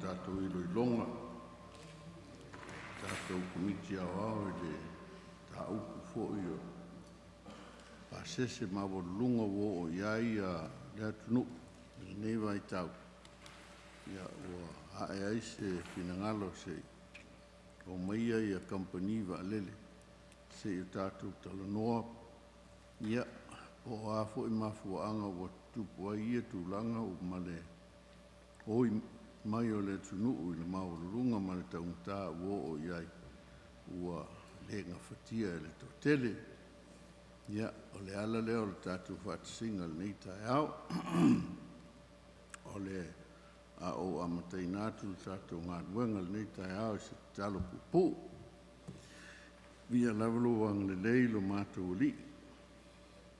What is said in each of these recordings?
tatou iloiloga, tatou Komiti Aoao i le mataupu foi o pasese maualuluga ua oo i ai le atunuu i lenei vaitau, ia ua ae ai se finagalo se i omaia kamupani vaalele se i o tatou talanoa, po o a foi mafuaaga ua tutupu ai ia tulaga ma le oi mai o le atunuu i le maualuluga ma le taugata ua oo i ai, ua le gafatia e le toatele. Ia, o le ala lea o le tatou faatasiga i lenei taeao. O le a ou amataina atu le tatou galuega i lenei taeao i se tatalo puupuu. Viia lava lou agalelei i lo matou Alii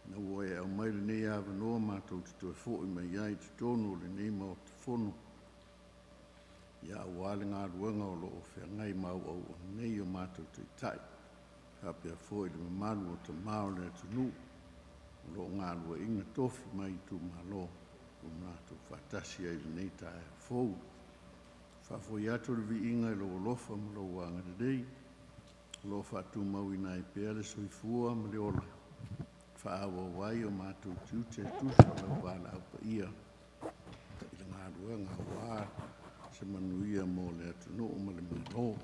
ina ua e aumaia lenei avanoa matou te toe foi mai ai i totonu o lenei Maota Fono, aua le galuega o lo o feagai ma auaunaga nei o matou Taitai faapea foi le mamalu o tama o le atunuu o lo o galueaiina tofi mai itumalo ua matou faatasi ai i lenei taeao fou. E faafoi atu le viiga i lou alofa ma lou agalelei o lo o faatumauina ai pea le soifua ma le ola e faaauau ai o matou tiute e tusa o lau valaau paia i le galuega aua se manuia mo le atunuu ma le Malo.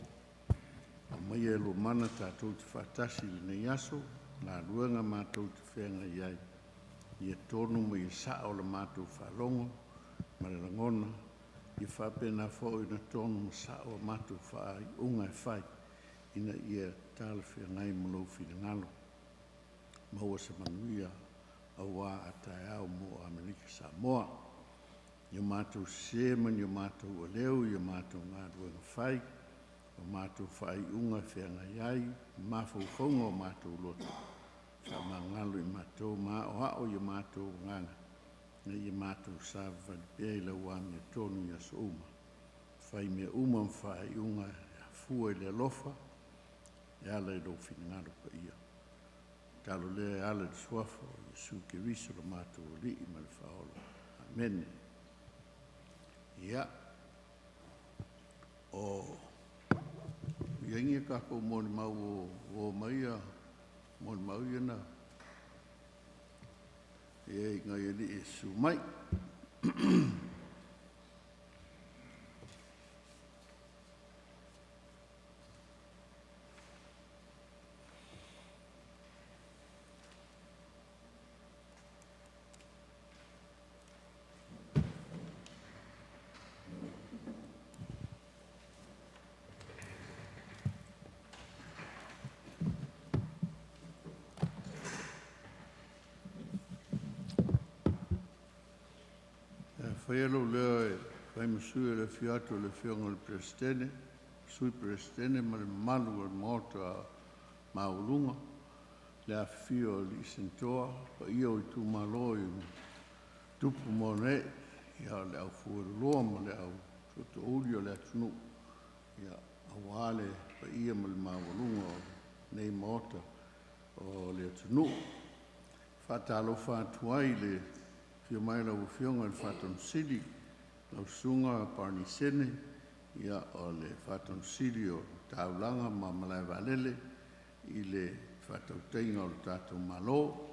Aumaia e lua mana tatou te faatasi i lenei aso, galuega matou te feagai ai, ia tonu ma ia sao la matou faalogo ma le lagona, ia faapena foi ona tonu ma sao a matou faaiuga e fai ina ia talafeagai ma lou finagalo. Maua se manuia aua a taeao mo Amerika Samoa. I o matou sese ma ni o matou aleu i a matou galuega fai, o matou faaiuga e feagai ai ma mafaufauga o matou loto, faamagalo i matou ma aoao i o matou agaga ina ia matou savavali pea i lau amiotonu i aso uma, fai mea uma ma faaiuga e afua i le alofa e ala i lou finagalo paia. O le tatalo lea e ala i le suafa o Iesu Keriso lo matou Alii ma le Faaola. Amene. Ia, o i ai ni a tatou molimau ua oo mai molimau ia na i nai alii e susu mai? Faia lou leo e fai ma sui o le afio atu o le Afioga i le Peresetene, Sui Peresetene ma le mamalu o le Maota maualuga, le afifio o alii Senotoa, paia o itumalo i tupu ma ona ee, o le au fueloloa ma le au tootoouli o le atunuu, aua le paia ma le maualuga o lenei Maota o le atunuu. E faatalofa atu ai i le afio mai o lau Afioga i le Faatonu Sili, lau Susuga Barney Sene, o le Faatonu Sili o Taulaga ma Malae Vaalele i le faatautaiga o le tatou Malo.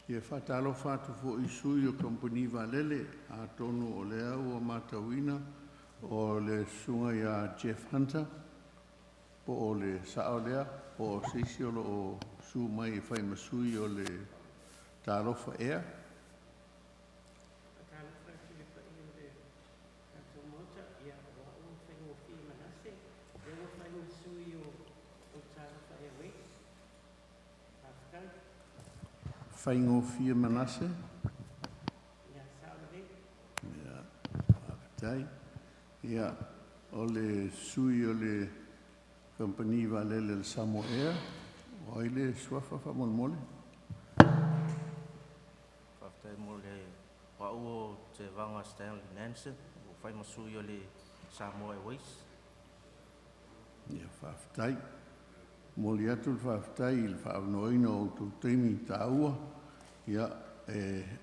E faatalofa atu foi i sui o kamupani vaalele, atonu o lea ua matauina o le susuga ia Jeff Hunter, po o le sao lea, po o se isi o lo o susu mai e fai ma sui o le Talofa Air. Faatalofa atu i le paia o le tatou Maota, ia o au o Faigofie Manase, lea ua fai ma sui o Talofa Airways. Faafetai. Faigofie Manase. Ia, sao lelei. Ia, faafetai. Ia, o le sui o le kamupani vaalele a le Samoa Air, o ai le suafa faamolemole? Faafetai mo le o au o Tevaga Stanley Nansen, ua fai ma sui o le Samoa Airways. Ia, faafetai. Momoli atu le faafetai i le faaavanoaina o outou taimi taua, ia,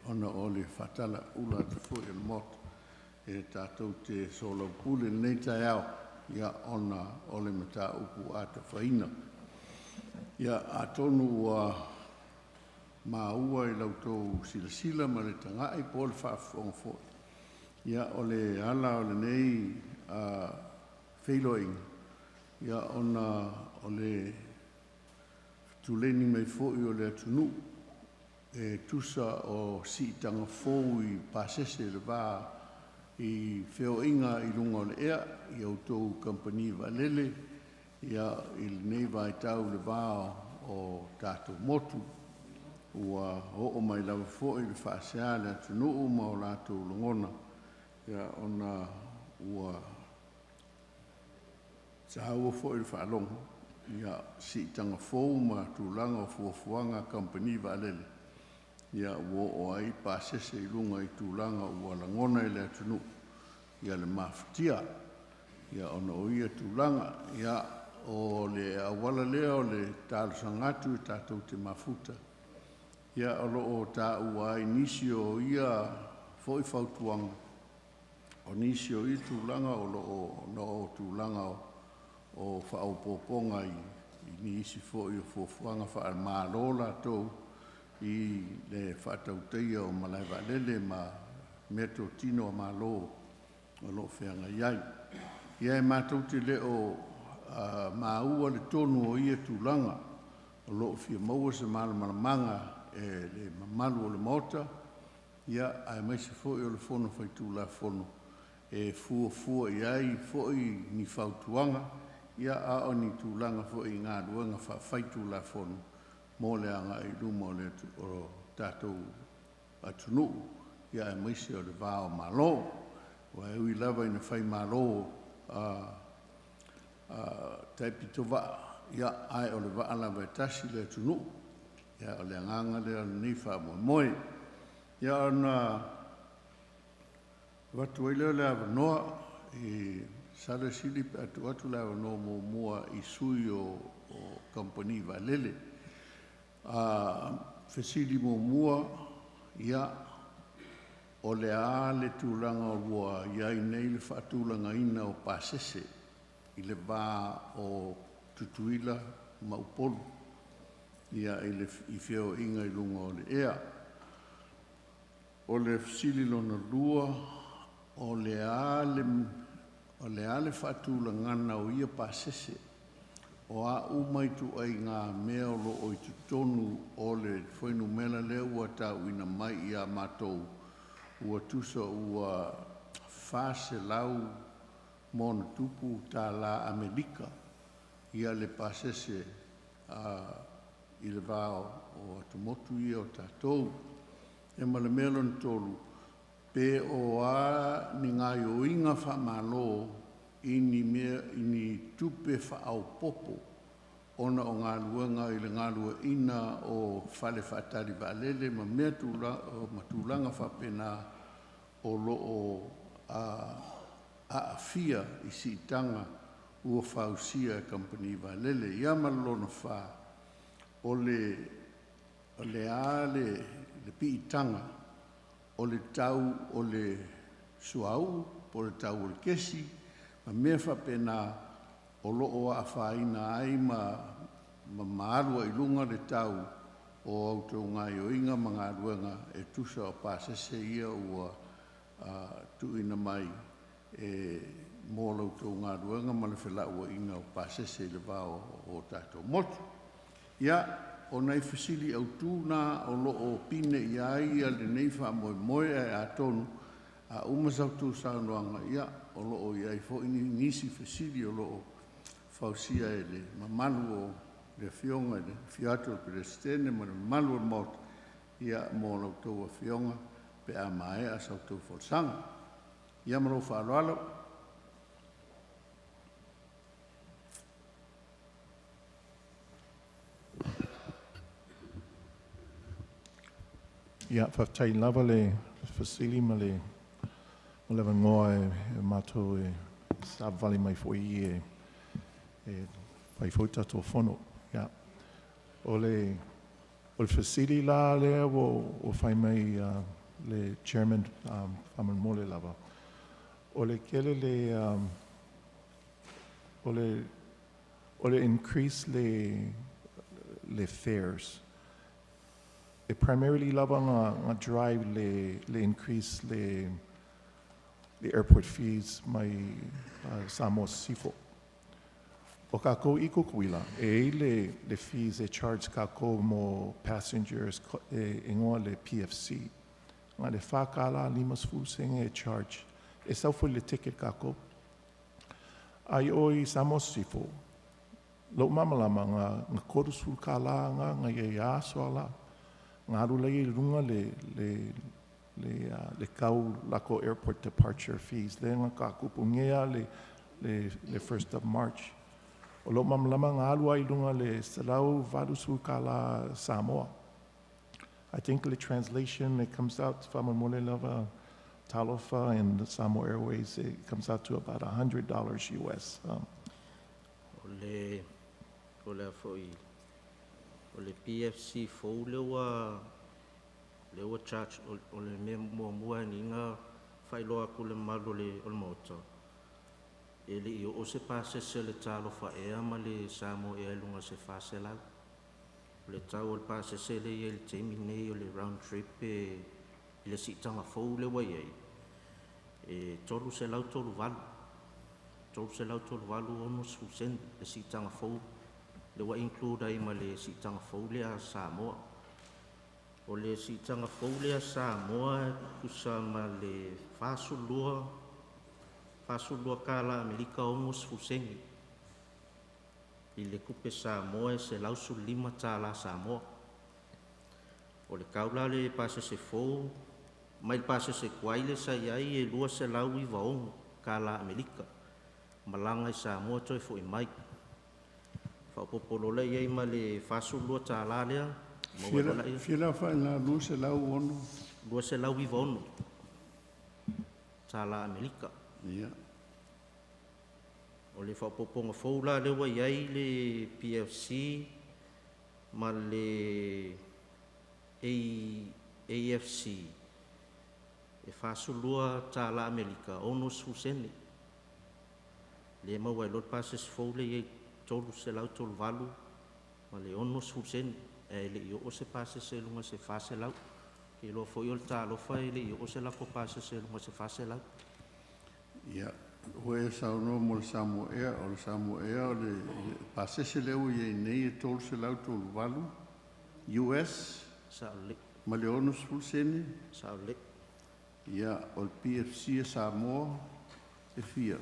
ona o le faatalauula atu foi o le Maota. e tatou te soalaupule i lenei taeao, ia, ona o le mataupu atafaina. Ia, atonu ua maua i la outou silasila ma le tagai po o le faafofoga foi, ia, o le ala o lenei feiloaiga, ia, ona o le tuleni mai foi o le atunuu e tusa o siitaga fou i pasese i le va i feoaiga i luga o le ea i a outou kamupani vaalele, ia, i lenei vaitau i le va o tatou motu. Ua oo mai lava foi le faasea a le atunuu ma o latou lagona, ia, ona ua saua foi i le faalogo, ia, siitaga fou ma tulaga o fuafuaga a kamupani vaalele, ia, ua oo ai pasese i luga i tulaga ua lagona e le atunuu, ia, le mafatia, ia, ona o ia tulaga. Ia, o le auala lea o le talosaga atu e tatou te mafuta, ia, o lo o taua ai nisi o ia foi fautuaga, o nisi o ia tulaga o lo o ona o tulaga o faaopoopoga i nisi foi o fuafuaga faale-Malo latou i le faatautaia o malae vaalele ma meatotino a Malo o lo o feagai ai. Ia, e matou te le o maua le tonu o ia tulaga, o lo o fia maua se malamalamaaga e le mamalu o le Maota, ia, aemaise foi o le Fono Faitulafono e fuafua i ai foi ni fautuaga, ia, a o ni tulaga foi i galuega faafaitulafono mo le agai i luma o tatou atunuu, ia, aemaise o le va o Malo. Aua e ui lava ina faimalo taipitovaa, ia, ae o le vaa lava e tasi le atunuu. Ia, o le agaga lea o lenei faamoemoe. Ia, ona avatu ai lea o le avanoa i masalo e sili pe a tuu atu le avanoa muamua i sui o kamupani vaalele. Fesili muamua, ia, o le a le tulaga ua i ai nei le faatulagaina o pasese i le va o Tutuila ma Upolu, ia, i feoaiga i luga o le ea? O le fesili lona lua, o le a le faatulagaga o ia pasese? O a uma ituaiga mea o lo o i totonu o le fuainumera lea ua tauina mai ia matou, ua tusa ua $400+ tala Amerika ia le pasese i le va o atumotu ia o tatou. Ia, ma le mea lona tolu, pe o a ni gaoioiga faamalo i ni mea i ni tupe faaopoopo ona o galuega i le galueaiina o fale faatali vaalele ma mea tula ma tulaga faapena o lo o aafia i siitaga ua fausia e kamupani vaalele. Ia, ma le lona fa, o le a le piitaga o le tau o le suauu po o le tau o le kesi ma mea faapena o lo o afaina ai ma alu ai i luga le tau o a outou gaoioiga ma galuega e tusa o pasese ia ua tuuina mai e mo la outou galuega ma le felauaiga o pasese i le va o tatou motu. Ia, o nai fesili autu na o lo o pine i ai lenei faamoemoe, ae atonu a uma sa outou saunoaga, ia, o lo o i ai foi nisi fesili o lo o fausia e le mamalu o le Afioga i le afio atu o le Peresetene ma le mamalu o le Maota, ia, mo la outou Afioga pe a maea sa outou folasaga. Ia, ma lou faaaloalo. Ia, faafetai lava le fesili ma le avanoa e matou e savavali mai foi e fai foi tatou fono. Ia, o le fesili la lea ua fai mai le Chairman, faamolemole lava. O le tele le o le increase le fares. E primarily lava nga drive le increase le airport fees mai Samoa Sisifo. O kākou i Kukuila, e i le fees e charge kākou mo passengers e ingoa le PFC. Nga le $4.50 e charge. E sau foi le ticket kākou. Ai o i Samoa Sisifo, lou mamalama nga $30 nga nga ia aso ala. Nga alu lei i lunga le kau lako airport departure fees. Le nga ka kupu ngea le 1st of March. O lou mamalama nga alu ai lunga le $180 Samoa. I think the translation, it comes out from lava Talofa and Samoa Airways, it comes out to about $100 US. O le foi o le PFC fou le ua charge o le mea muamua ni nga faailoa atu le mamalu o le Maota e le i oo se pasese le Talofa Air ma le Samoa Air i luga se 400. O le tau o le pasese le i ai le taimi nei o le round trip e i le siitaga fou le ua i ai e 338, 338.60 le siitaga fou le ua include ai ma le siitaga fou lea a Samoa. O le siitaga fou lea Samoa e tusa ma le $42.60 i le tupe Samoa e $115 Samoa. O le tau la le pasese fou mai le pasese tuai le sa i ai e $296 malaga i Samoa toe fo'i mai. Faaopoopo loa i ai ma le $42 lea maua loa laia. Fia la fa na 206. $296 Amerika. Ia. O le faaopoopoga fou la lea ua i ai le PFC ma le AFC e $42 Amerika 60 sene. Le maua ai loa le pasese fou le i ai 338 ma le 60 sene ae le i oo se pasese i luga se 400. Ke iloa foi o le Talofa e le i oo se lako pasese i luga se 400. Ia. Ua e saunoa mo le Samoa Air, o le Samoa Air o le pasese lea ua i ai nei e 338 US Sao lelei. ma le 60 sene. Sao lelei. Ia, o le PFC e Samoa e fia.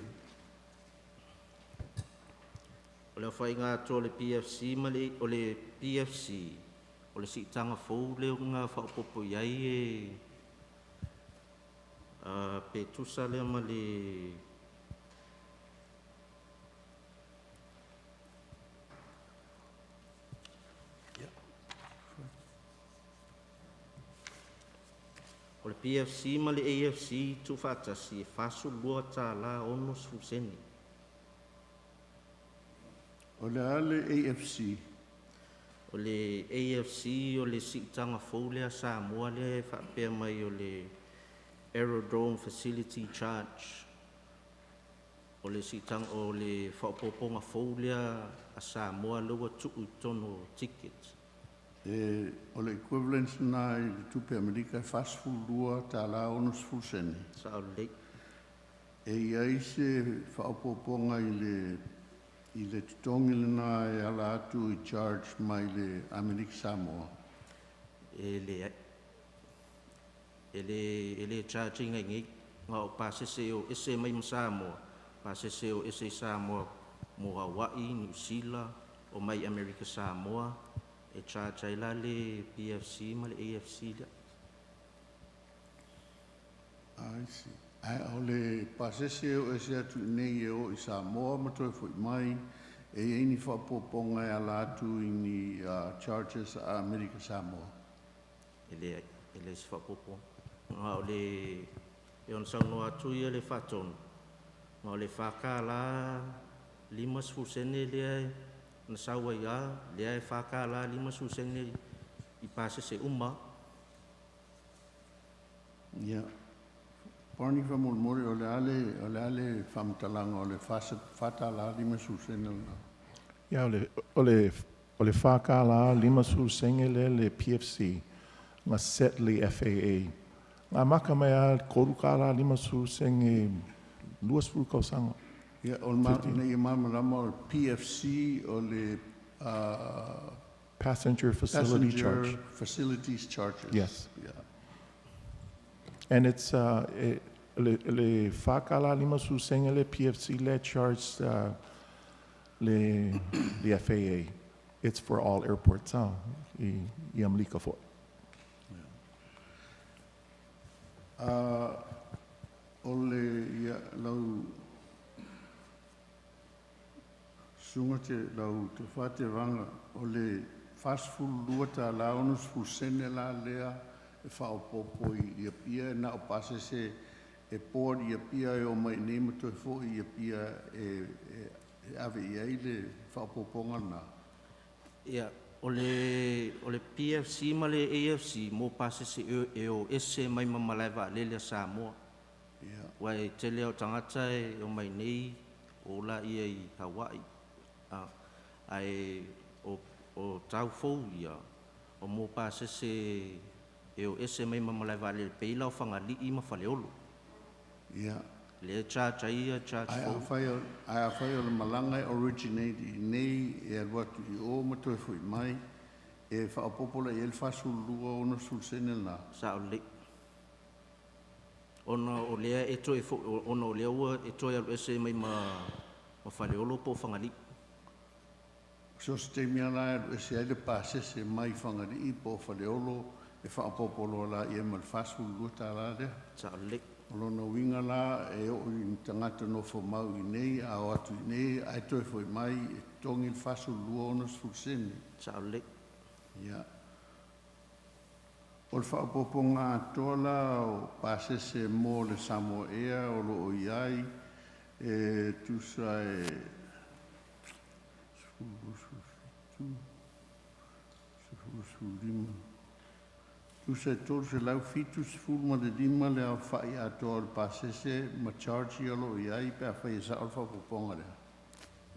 O le aofaiga atoa o le PFC ma le o le PFC o le siitaga fou lea nga faaopoopo i ai e pe tusa lea ma le o le PFC ma le AFC tuufaatasi e $42.60. O le a le AFC? O le AFC o le siitaga fou lea Samoa lea e faapea mai o le Aerodrome Facility Charge. O le siitaga o le faaopoopoga fou lea a Samoa lea ua tuu i totonu o ticket. E, o le equivalence na i le tupe Amerika e $42.60. Sao lelei. E i ai se faaopoopoga i le totogi lena e ala atu i charge mai le Amerika Samoa? E leai. E le charge ina nei nga o pasese o ese mai ma Samoa, pasese o ese i Samoa mo Hawaii, New Zealand, o mai Amerika Samoa, e charge ai la le PFC ma le AFC lea. I see. Ai, o le pasese o ese atu i nei e o i Samoa ma toe foi mai, e i ai ni faaopoopoga e ala atu i ni charges a Amerika Samoa? E leai, e le se faaopoopoga. Nga o le e ona saunoa atu ia le faatonu, nga o le $4.50 lea na sau ai a, lea e $4.50 i pasese uma. Ia. Barney faamolemole o le a le faamatalaga o le $4.50 lena? Ia, o le $4.50 lea le PFC, na set le FAA. Na amata mai lava $3.50, 20 tausaga. Ia, o le ma ina ia malamalama, o le PFC o le Passenger Facility Passenger Charge. Facilities Charges. Yes. Yeah. And it's le $4.50 le PFC le charge le FAA. It's for all airports, i Amelika foi. O le ia lau susuga te lau Tofa Tevaga, o le $42.60 la lea e faaopoopo i Apia, na o pasese e board i Apia e omai iinei ma toe foi i Apia e ave i ai le faaopoopoga lena? Ia, o le PFC ma le AFC mo pasese e o ese mai ma malae vaalele a Samoa. Ua e tele o tagata e o mai nei o la ia i Hawaii. Ae o tau fou ia o mo pasese e o ese mai ma malae vaalele pei la o Fagalii ma Faleolo. Lea charge ai ia charge fou. Ae afai o le malaga e originate iinei e alu atu i o ma toe foi mai, e faaopoopo la i ai le 42.60 lena? Sao lelei. Ona o lea e toe ona o lea ua e toe alu ese mai ma Faleolo po o Fagalii. So se taimi lava la e alu ese ai le pasese mai Fagalii po o Faleolo, e faaopoopo loa la i ai ma le $42 lea? Sao lelei. O lona uiga la, e oo i tagata nofo mau iinei, a o atu iinei ae toe foi mai, e totogi le 42.60? Sao lelei. Ia. O le faaopoopoga atoa la o pasese mo le Samoa Air o lo o i ai e tusa e 10, 17, 15, tusa e 375 le aofai atoa o le pasese ma charge ia o lo o i ai, pe afai e sao le faaopoopoga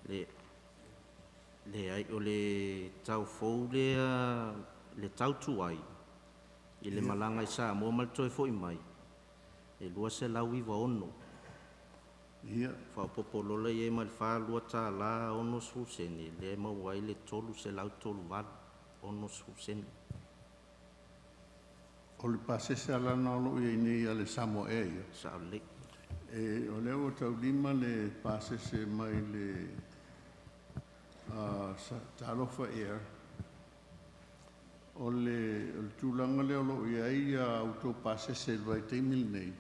lea? Leai, o le tau fou lea, le tau tuai i le malaga i Samoa ma le toe foi mai, e 296. Faaopoopo loa la i ai ma le $42.60, lea e maua ai le 338.60. O le pasese alana o lo o i ai nei a le Samoa Air ia? Sao lelei. E, o lea ua taulima le pasese mai le Talofa Air. O le tulaga lea o lo o i ai a outou pasese i le vaitaimi lenei,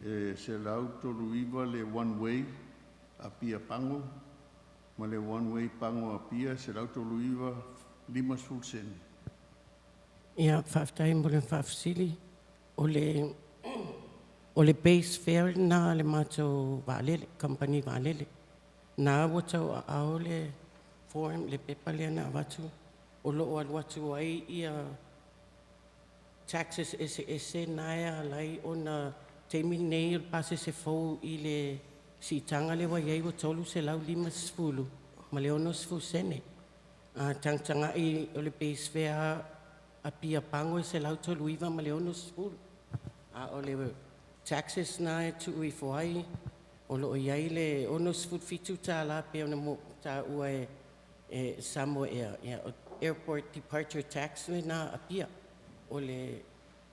e 139 le one way Apia Pago, ma le one way Pago Apia, 139.50. Ia, faafetai mo le faafesili. O le base fare na le matou vaalele, kamupani vaalele. Na ua tau aao le form, le pepa lea na avatu, o lo o alu atu ai ia taxes eseese na e alai ona taimi nei o le pasese fou i le siitaga lea ua i ai ua 350 ma le 60 sene. A tagatagai o le base fare Apia Pago e 139 ma le 60. A o le taxes na e tuu ifo ai, o lo o i ai le $67 pe ona mo taua e Samoa Air. Ia, o airport departure tax lena Apia. O le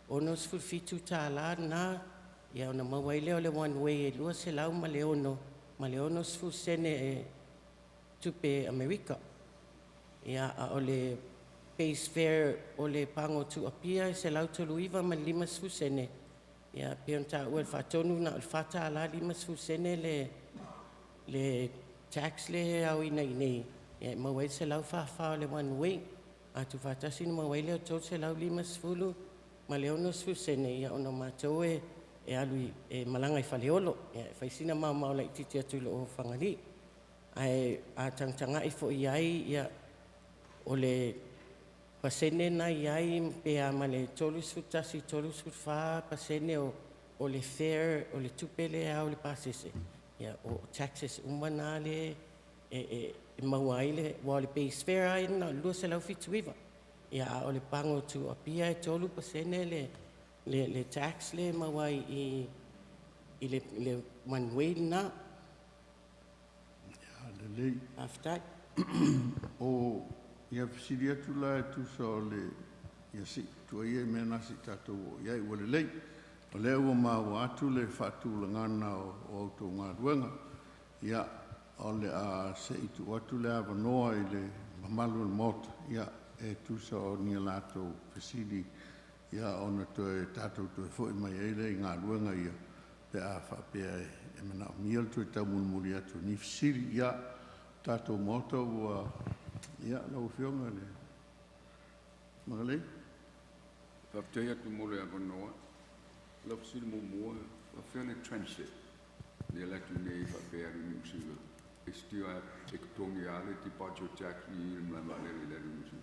$67 na, ia ona maua ai lea o le one way e 206 ma le 60 sene e tupe Amerika. Ia, a o le base fare o le Pago to Apia e 139 ma le 50 sene. Ia, pe ona taua e le faatonu na o le $4.50 le tax le e aoina i nei, ia e maua ai le 144 o le one way. A tuufaatasi ona maua ai lea o 350 ma le 60 sene, ia ona o matou e alu e malaga i Faleolo. Ia, e fai sina maomao laitiiti atu i lo Fagalii. Ae a tagatagai foi i ai, ia, o le pasene na i ai pe a ma le 31, 34% o o le fare o le tupe lea o le pasese, ia o taxes uma na le e maua ai le ua o le base fare ai na 279. Ia a o le pago tu Apia e 3% le tax le maua ai i le one way na. Ia, lelei. Faafetai. O ia fesili atu la e tusa o le ia si tua ia i mea na si tatou o i ai ua lelei. O lea ua maua atu le faatulagana o outou galuega. Ia, o le a se i tuu atu le avanoa i le mamalu o le Maota, ia, e tusa o ni a latou fesili, ia, ona toe tatou toe foi mai ai lea i galuega ia, pe a faapea e manaomia le toe taumulimuli atu o ni fesili. Ia, tatou Maota ua, ia, lau Afioga le Magalei. Faafetai atu mo le avanoa. Lau fesili muamua, faapefea le transit lea le atu nei faapea alu i Niu Sila? E still e totogi lava le departure tax i le malae vaalele i le alu i Niu Sila?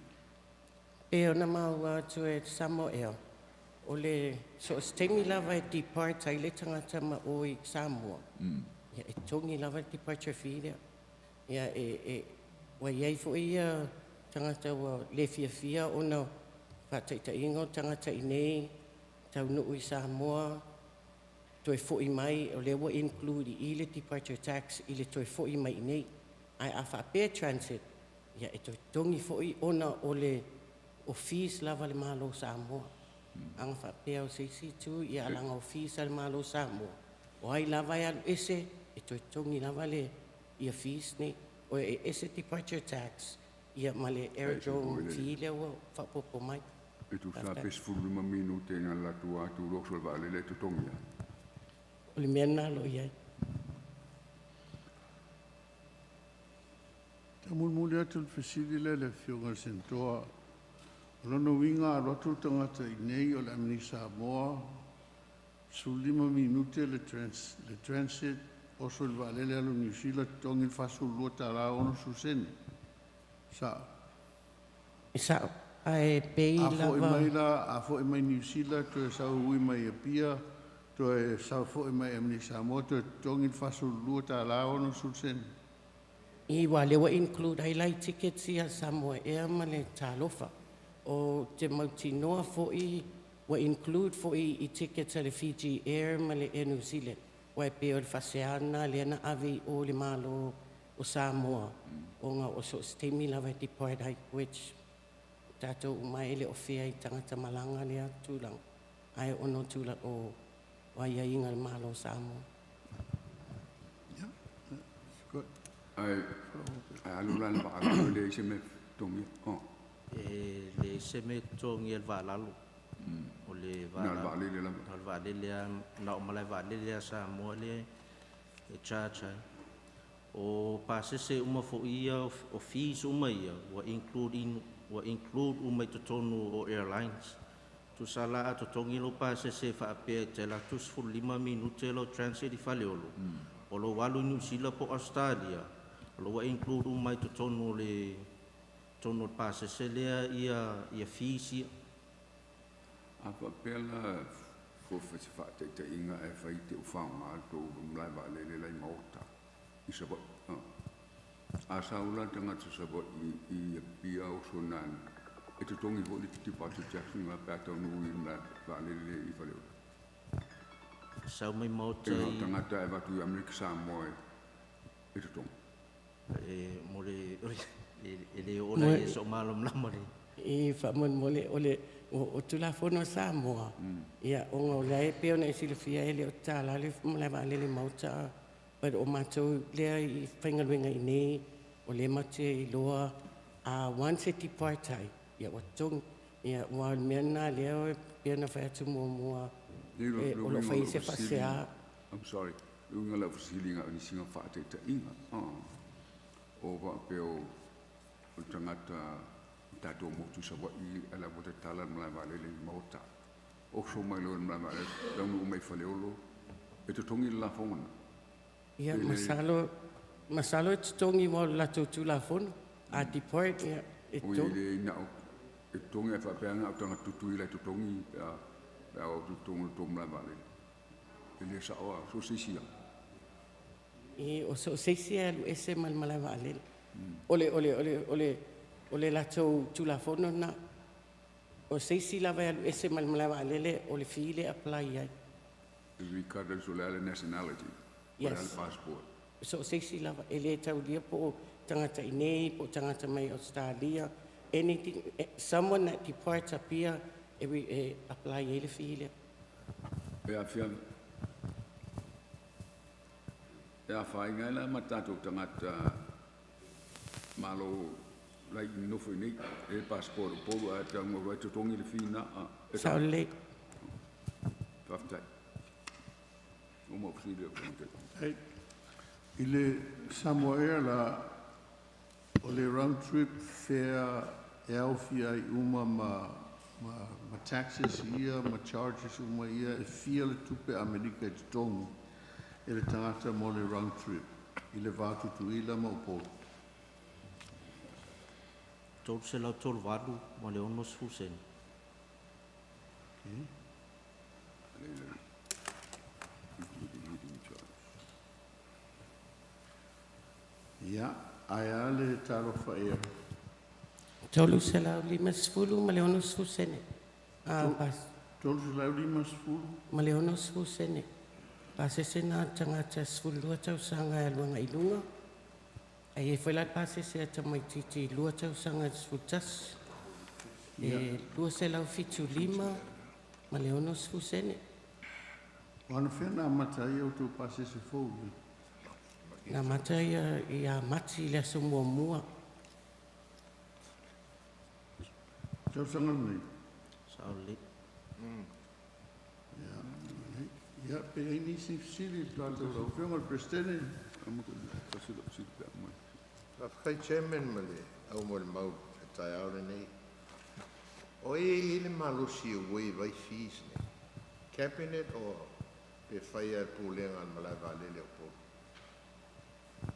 Pe ona maua atu e Samoa Air, o le so o se taimi lava e depart ai le tagata ma o i Samoa, ia e togi lava le departure fee lea. Ia e ua iai foi ia tagata ua le fiafia ona faataitaiga o tagata i nei taunuu i Samoa toe foi mai, o lea ua include i le departure tax i le toe foi mai i nei. Ae a faapea transit, ia e toe togi foi ona o le o fees lava le Malo Samoa. Aga faapea o se isi itu, ia alaga o fees a le Malo Samoa. O ai lava e alu ese, e toe togi lava le ia fees nei. O e ese departure tax, ia ma le aerodrome fee lea ua faaopoopo mai. E tusa pe 15 minute na latou atu loso le vaalele e totogi lava. O le mea lena lo i ai. Taumulimuli atu le fesili lea le Afioga i le Senatoa. O lona uiga alu atu le tagata i nei o le Amerika Samoa, 15 minute le transit, oso i le vaalele alu i Niu Sila, totogi le $42.60. Sa'o? E sa'o. Ae pei A foi lava mai la, a foi mai Niu Sila, toe sau ui mai Apia, toe sau foi mai Amerika Samoa, toe totogi le $42.60. I ua lea ua include ai lai tickets ia Samoa Air ma le Talofa. O te mautinoa foi ua include foi i tickets a le Fiji Air ma le Air New Zealand. Ua e pei o le faasea lea na ave i o le Malo o Samoa. Ona o so o se taimi lava e depart ai, which tatou uma e le o fea i tagata malaga lea tulaga. Ae ono tula o aiaiga le Malo o Samoa. Yeah, that's good. Ae alu la le vaalalo le se mea totogia. Oh. E le se mea totogi e le vaalalo. O le Na le vaalalo. Vaalele lava. Na le vaalele a na o malae vaalele a Samoa le e charge ai. O pasese uma foi ia o fees uma ia ua include uma i totonu o airlines. Tusa la a totogi lo pasese faapea e te la 15 minute lo transit i Faleolo. O lo alu i New Zealand po Australia. O lo ua include uma i totonu o le totonu o le pasese lea ia fees ia. A faapea la fo se faataitaiga e fai te ufaoga le tou malae vaalele la i Maota i Savaii. A sau la le tagata Savaii i Apia oso nani, e totogi foi le departure tax nga pe a taunuu i le malae vaalele i Faleolo? Sau mai Maota E i tagata e avatu i Amerika Samoa e totogi. E mo le e le o la e so malamalama le. I faamolemole o le o Tulafono Samoa. Ia ona o lea e pei ona e silafia e le o tatala le malae vaalele Maota. But o matou lea i faigaluega i nei, o lea matou te iloa a once e depart ai, ia ua totogi. Ia ua o le mea lena lea e pei ona fai atu muamua Le o lo o fai se faasea. I'm sorry. Le uiga lau fesiliga o nisiga faataitaiga. O faapea o le tagata o tatou motu i Savaii ala ua tatala le malae vaalele i Maota. Oso mai loa le malae vaalele, taunuu mai Faleolo, e totogi le lafoga na. Ia, masalo, masalo e totogi mo le latou Tulafono. A depart, ia, e O i totogi. Le na o e totogi e faapea na o tagata Tutuila e totogi pe a o totogi le tou malae vaalele. E le sa'o a so se isi a. I o so se isi e alu ese ma le malae vaalele. O le latou tulafono na. O se isi lava e alu ese ma le malae vaalele o le fee le apply ai. Regardless o le a le nationality. O le a le Yes. passport. So se isi lava e le taulia po o tagata i nei, po o tagata mai Australia, anything, someone that departs Apia, e apply ai le fee lea. E afia e afaina ai la ma tatou tagata malo lai nofo i nei e passport o Upolu ae tago ai totogi le fee na a e Sao lelei. Faafetai o mau fesili o le Ei, i le Samoa Air la, o le round trip fare e aofia ai uma ma taxes ia, ma charges uma ia, e fia le tupe Amerika e totogi e le tagata mo le round trip, i le va Tutuila ma Upolu. 338.60. Okay. Including heating charge. Ia, ae a le Talofa Air? 350.60. Ah, pas, 350? Ma le 60 sene. Pasese na tagata 12 tausaga e alu agai i luga. Ai e foi la le pasese a tamaititi 2 tausaga 11. E 275.60. O anafea na amata ai outou pasese fou ia? Na amata ia ia Mati i le aso muamua. Tausaga lenei? Sao lelei. Ia, ia, pe ai nisi fesili i le tatou lau Afioga i le Peresetene. Faafetai, Chairman, ma le au mo le mau e taeao lenei. O e i le malosi e waive ai fees nei? Cabinet o pe faia e pulega le malae vaalele o Upolu?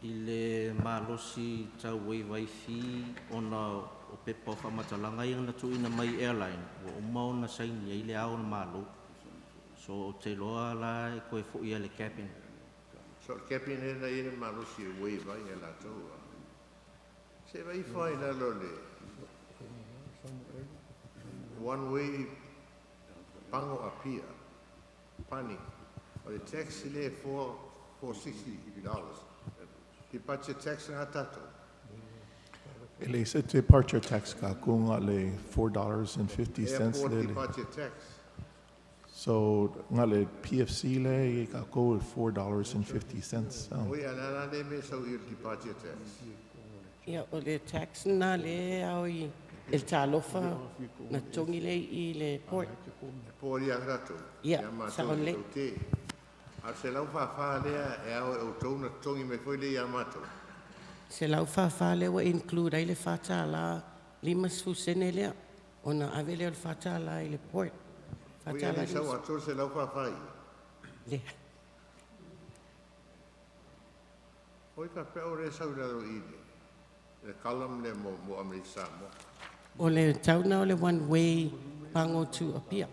I le malosi tau waive ai fee ona o pepa o faamatalaga ia na tuuina mai airline ua uma ona saini ai le ao o le Malo. So ou te iloa la e toe fo'i le cabinet. So le cabinet na i le malosi e waive ai e latou. Se vai fai lalo le one way Pago Apia, pani, o le tax le $4, $460. Departure tax nga tatou. E le se departure tax ka ko nga le $4.50 Airport le. Departure tax. So nga le PFC le ka ko $4.50. Oi, ala la le me sau i le departure tax. Ia, o le tax na le au i el talofa na togi le i le port. E pōri a ratou. Ia, Ia mātou sao lelei. tau te. A se lau whawha lea e au e o tau na tongi me foi le ia mātou. 144 lea ua include ai le $4.50 lea. Ona ave lea o le $4 i le port. Oi, $4 ale sau a tō se lau whawha i. Le. Oi, ka peo re sau lalo i le. Le column le mo Amerika Samoa. O le tauna o le one way Pago to Apia.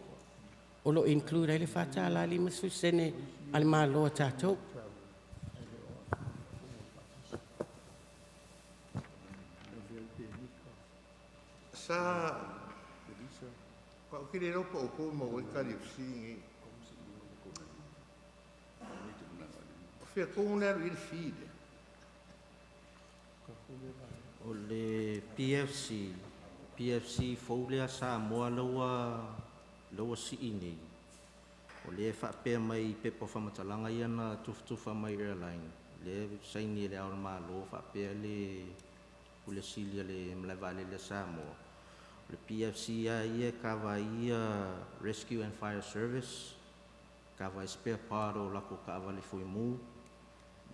O lo include ai le $4.50 a le malo a tātou. Sa pa o kire ropa o kou mo kari o singi. O fia kou le alu i le fee. O le PFC fou lea Samoa la ua sii nei. O lea faapea mai pepa o faamatalaga ia na tufatufa mai airline. Lea saini e le ao o le Malo faapea le pule sili a le malae vaalele a Samoa. O le PFC a ia e kava ia Rescue and Fire Service, kava ai spare part o lako kaavale fuimu,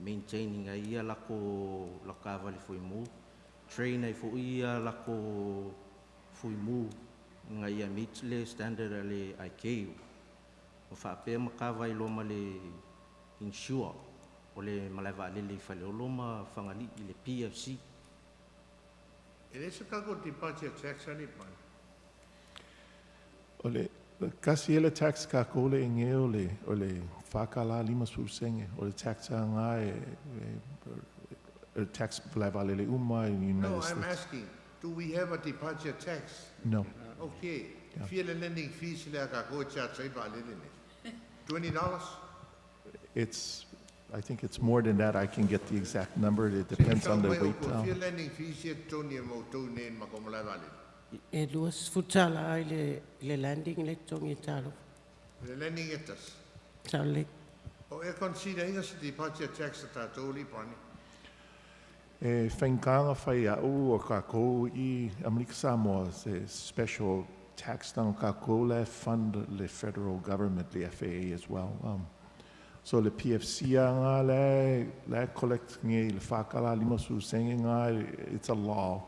maintaining ai ia lako kaavale fuimu, train ai fo'i ia lako fuimu ina ia meet le standard a le ICAO. O faapea ma kava ai loa ma le insure o le malae vaalele i Faleolo ma Fagalii i le PFC. E le se kako departure tax ani pan. O le Kasi ele tax ka kole e nge o le whakala lima senge o le tax a ngā e tax le uma in United No, I'm States. asking, do we have a departure tax? No. Okay. Yeah. Fia le landing fees le a ka ko charge ai vaalele nei. $20? It's, I think it's more than that. I can get the exact number. It depends on the weight. Fia landing fees ia toni e mautou nei ma ko malae vaalele. E 20 tala i le landing le togi e talo. Le landing e tasi. Sao lelei. O e consider inga se departure tax a tātou li pani. E whainganga whai au o kākou i Amerika Samoa se special tax tanga kākou le fund le federal government, le FAA as well. So le PFC a ngā le collect nge le whakala lima su senge ngā, it's a law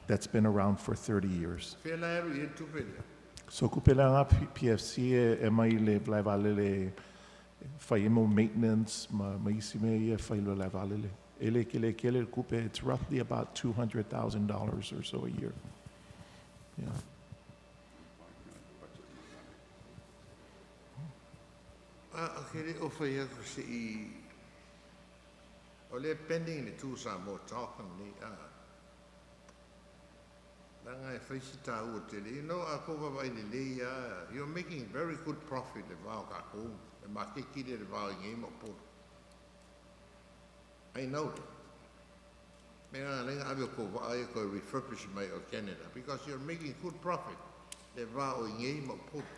that's been around for 30 years. Fia la eru i e tupe le. So kupela ngā PFC e mai le vlai valele whai emo maintenance ma isi me ia whai lo lai valele. Ele kele kele kupe, it's roughly about $200,000 or so a year. Yeah. A kere o whai aku se i... O le pending le tū sa mō talking ni a... Langa e whaisi tā ua tele. You know, a ko wawa i le lei a... You're making very good profit le vao ka kou. Le ma ke kire le vao i ngei mo poto. I know that. Me ngā lenga awe ko waa e ko refurbish mai o Canada because you're making good profit le vao i ngei mo poto.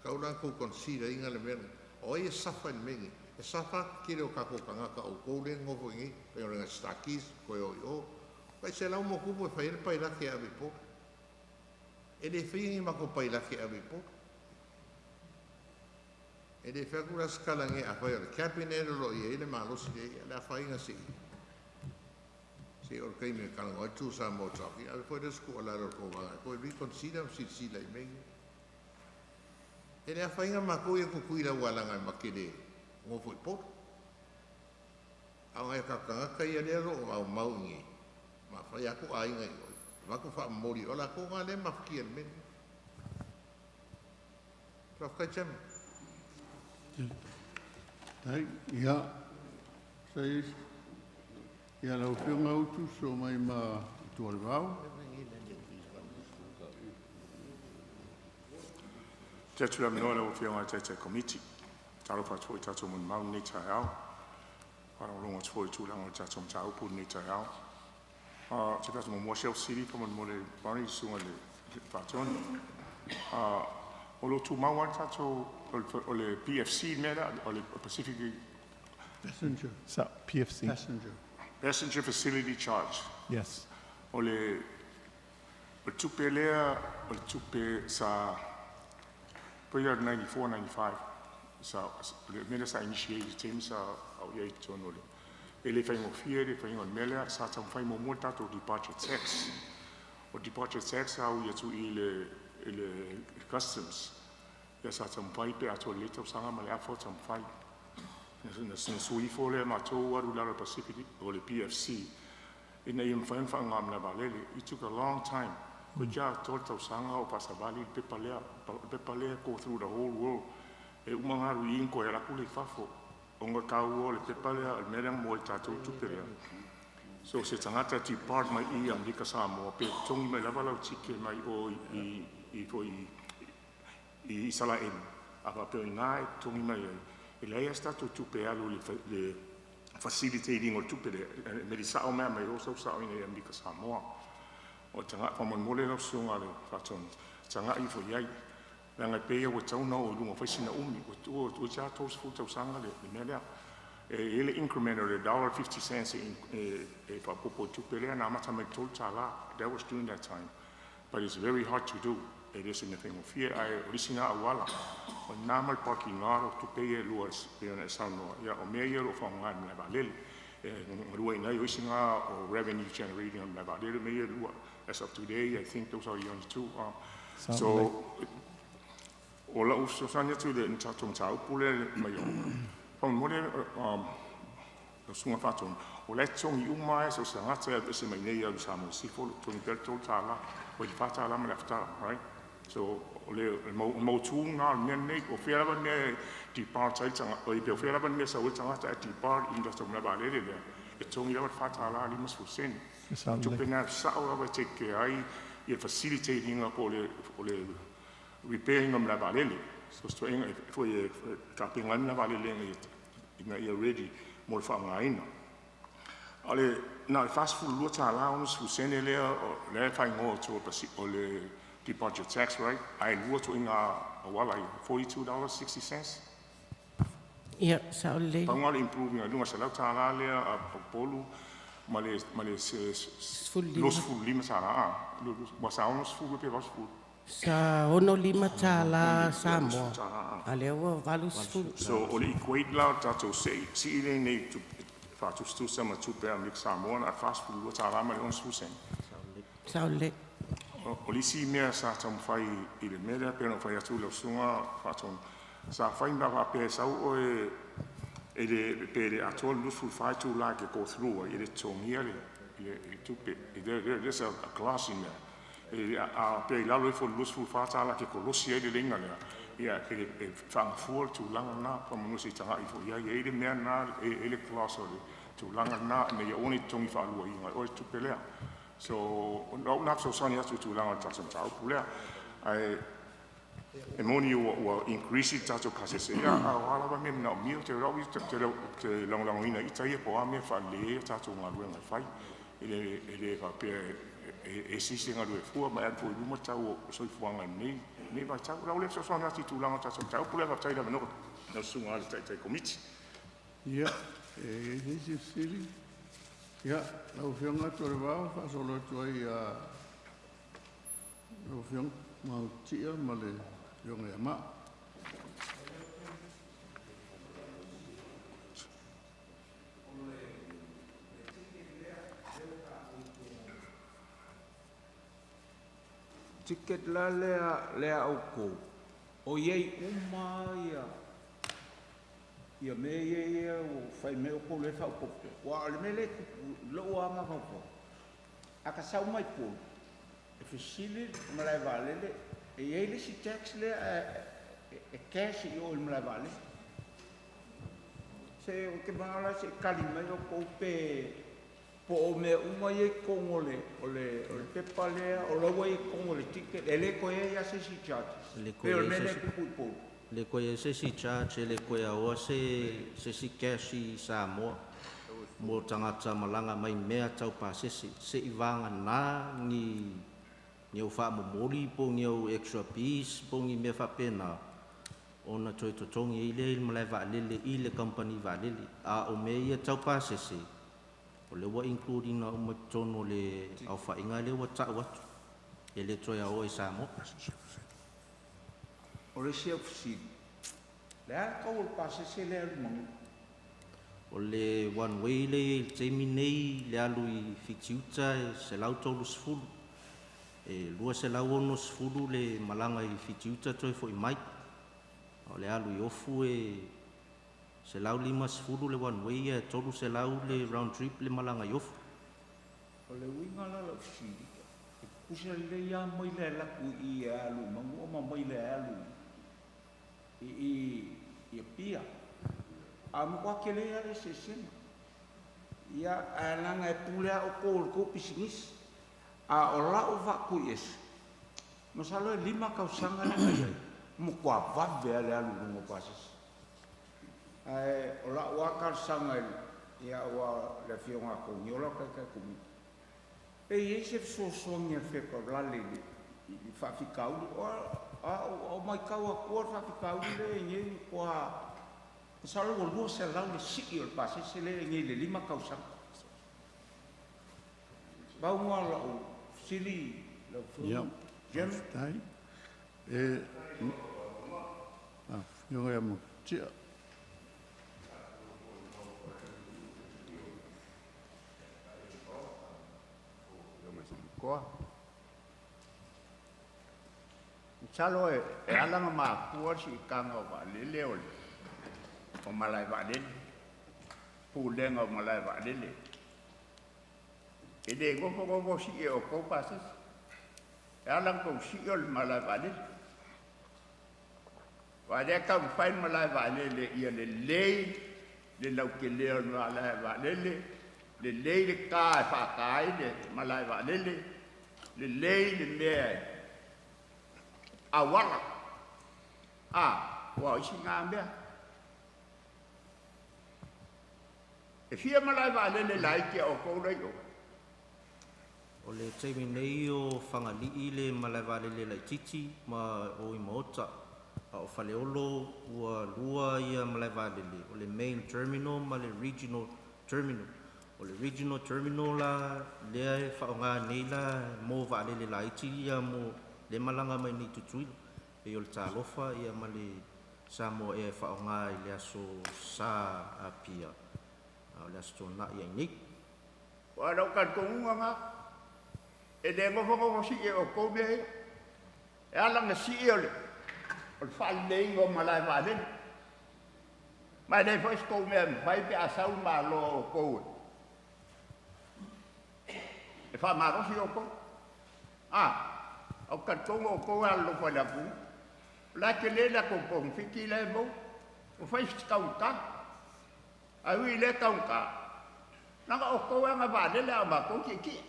Kau la ko consider inga le mea. O e safa i mengi. E safa kire o kako kangaka o kou le ngofo i ngei. Pe o renga stakis, koe o i o. Pai se lau mo kupu e whai pai laki ave po. E le whai ngi mako pai laki ave po. E le whai kura skala nge a whai o le cabinet o lo i e le malosi le ia le a whai nga se i. Se o le kai me kalango ai tū sa mō tāki. A whai le sku o laro ko wanga. Ko e reconsider si si la i mengi. E le a whai nga mako ia kukui la walanga i makele ngofo i poto. A ngai kakangaka ia le ro o au mau ngi. Ma whai aku a inga i oi. Wako wha mori o la ko ngā le mawhiki e meni. Whawhai chairman. Tai, ia, sai, ia lau whionga utu so mai ma tuare vau. Te atu la minoa lau whionga te te komiti. Talo whatua i tātou mun mau nei tai au. Wharongo atu i tūlanga o tātou mtāupu nei tai au. Te whatu mo Shell City pa mo le bari sunga le whātoni. O lo tū mau ai tātou o le PFC mea o le Pacific Passenger. So, PFC. Passenger. Passenger Facility Charge. Yes. O le tupe lea, o le tupe sa pea 94, 95, sa le mea sa initiate team sa au ia i tonu le. E le whaingo fia, le whaingo melea, sa tau whai mo mua tātou departure tax. O departure tax au ia tu i le customs. Ia sa tau whai pe ato le tau sanga ma le afo tau whai. Na sui fo le mātou aru laro Pacific o le PFC. Ina ia mwhai mwha ngā mna valele. It took a long time. Ko ia tō tau sanga o pasavali pepa lea go through the whole world. E umangaru i inko e raku le fafo. O ngā kau o le pepa lea, le mea mo i tātou tupe lea. So se tangata depart mai i Amerika Samoa, pe tongi mai lava lau tike mai o i Isalaelu. A wapeo i ngā e tongi mai ai. E lei as tātou tupe alu le facilitating o tupe lea. Me di sao mea mai o sau sao ina i Amerika Samoa. O tanga whamon lau sunga le whatonu. Tanga i fo iai. Langa pēia ua tauna o lunga whaisina umi. O tia tōs fūtau sanga le mea lea. E ele increment o le $1.50 e whapopo tupe lea nā mata mai tolu tā. That was during that time. But it's very hard to do. E rese me whengo fia ai o risi ngā awala. O nā mai paki ngā ro tupe e lua e ona e saunoa. Ia o mea ia ro whaonga e mea valele. E rua inai o isi ngā o revenue generating o mea valele mea ia lua. As of today, I think those are the only two. So, o la uso sanya tu le ntato mtau pule mai o. Pon mole Lau susuga faatonu, o la e totogi uma lava e so o se tagata e alu ese mai nei e alu i Samoa i Sisifo, o totogi pea le $3 oi le $4 ma le afa tala, right? So o le mautu lena o le mea lenei, o fea lava le mea e depart ai le tagata, oi pe o fea lava le mea e sau ai le tagata ae depart i le tatou malae vaalele lea, e totogi lava le $4.50. E sao lelei. Tupe lena e sao lava e take care ai ia le facilitate ina po o le repair ina o malae vaalele. So se toeaiga foi e tapena ai le malae vaalele ina ia ready mo le faaaogaina. O le na o le $42.60 lea lea e faaigoa atu o le departure tax, right? Ae lua ituaiga auala ia, $42.60. Ia, sao lelei. Pau lena o le improve i luga o le $100 lea a Upolu ma le 15. $25, ua sa 60 pe 80. Sa $65 Samoa, a lea ua 80. So o le equate la o le tatou sii lenei faatusatusa ma tupe a Amerika Samoa na o le $42 ma le 60 sene. Sao lelei. O le isi mea sa taumafai i le mea lea pei ona ou fai atu i lau susuga Faatonu, sa fai ma faapea e sau oe e le pe le atoa le 24 itula e te go through ai, e le totogia le tupe. There's a clause in there. A pea i lalo ifo o le $24 e te kolosi ai le laina lea, ia e faagafua le tulaga lena, faamanu se i tagai ifo i ai. E i ai le mea lena, e i ai le clause o le tulaga lena ina ia aua ne i totogi faaluaina e oe le tupe lea. So o lau lena fesoasoani atu i le tulaga o le tatou mataupu lea. Ae e moni ua increase le tatou pasese, ia a o a lava mea e manaomia, ou te iloa au ia ou te lagolagoina ita ia po o a mea e faalelei ai a tatou galuega e fai. E le faapea e ese isi e galue fua ma e alu foi i luma le tau o le soifuaga i lenei vaitau. O lau lea fesoasoani atu i tulaga o le tatou mataupu lea. Faafetai i le avanoa lau susuga i le Taitai Komiti. Ia, e i ai se isi fesili? Ia, lau Afioga Tualevao, faasolo atu ai ia lau Afioga Maotia ma le Afioga ia Maa. Ticket la lea outou, o i ai uma ia ia mea ia ua fai mai outou lea e faaopoopo. Aua o le mea lea e tupu i lou lava mafaufau, a ta sau mai Upolu, e fesili le malae vaalele, e i ai le isi tax lea e cash i o i le malae vaalele. Se ou te manao la se i tali mai outou pe po o mea uma ia i totonu o le pepa lea, o la ua i totonu o le ticket, e le toe i ai lava se isi charges. E le Pei toe o le i ai mea se lea e isi tupu i Upolu. Le toe i ai se isi charge, e le toe aoa se isi cash i Samoa mo tagata malaga mai mea tau pasese, se'i vagana ni au faamomoli po o ni au extra piece po o ni mea faapena ona toe totogi ai lea i le malae vaalele i le kamupani vaalele. A o mea ia tau pasese, o lea ua include ina uma i totonu o le aofaiga lea ua ta'u atu, e le toe aoa i Samoa. O le isi au fesili, le a le tau o le pasese lea alu i Manua? O le one way lea i ai i le taimi nei le alu i Fitiuta e 130, e 260 le malaga i Fitiuta toe fo'i mai. O le alu i Ofu e 150 le one way ae 300 le round trip le malaga i Ofu. O le uiga la o lau fesili, e tutusa lelei lava mai le alu atu i i e alu i Manua ma mai le alu i i Apia. A matua tele lava le eseesega. Ia, ae leaga e pule lava outou i le tou pisinisi. A o lau faatuiese, masalo e 5 tausaga lea na i ai, matua vave lava le alu i luga o pasese. Ae o lau lava talosaga i ia aua le Afioga ia Togiola o le Taitai Komiti, pe i ai se fesoasoani a le Fetalale i le faafitauli. O matau atua le faafitauli lea e i ai nei matua masalo ua 200 le sii o le pasese lea e i ai nei i le 5 tausaga. Pau lena o lau fesili lau Ia, Afioga. Jim? faafetai. E, Afioga ia Maotia. Koa. Masalo e ala ona mafua le siitaga o vaalele o le o malae vaalele. Pulega o Malae Vaalele. E le gofogofo sii e outou pasese. E ala ona tou sii o le malae vaalele. Aua o lea e taumafai le malae vaalele ia lelei le lautele o le malae vaalele, lelei le ta e faata ai le malae vaalele, lelei le mea e auala. A, aua o isi na mea. E fia malae vaalele laiti a outou la i o? O le taimi nei o Fagalii le malae vaalele laitiiti ma o i Maota. A o Faleolo ua lua ia malae vaalele, o le main terminal ma le regional terminal. O le regional terminal la lea e faaaoga nei la mo vaalele laiti ia mo le malaga mai nei Tutuila. Pei o le Talofa ia ma le Samoa Air e faaaoga i le aso Sa Apia, a o le aso Toonai ai nei. Aua o lou talitonuga lena, e le nofonofo sii e outou mea ia. E ala ona sii o le faaleleiga o malae vaalele. Ma e leai foi se tou mea e mafai pe a sau le Malo a outou e faamalosi outou. A, ou te talitonu o outou e alolofa i le atunuu. O la e tele le latou polofiti la e maua. Ua fai si taugata. Ae ui i lea taugata, leaga o outou e ana vaalele a o matou e tietie.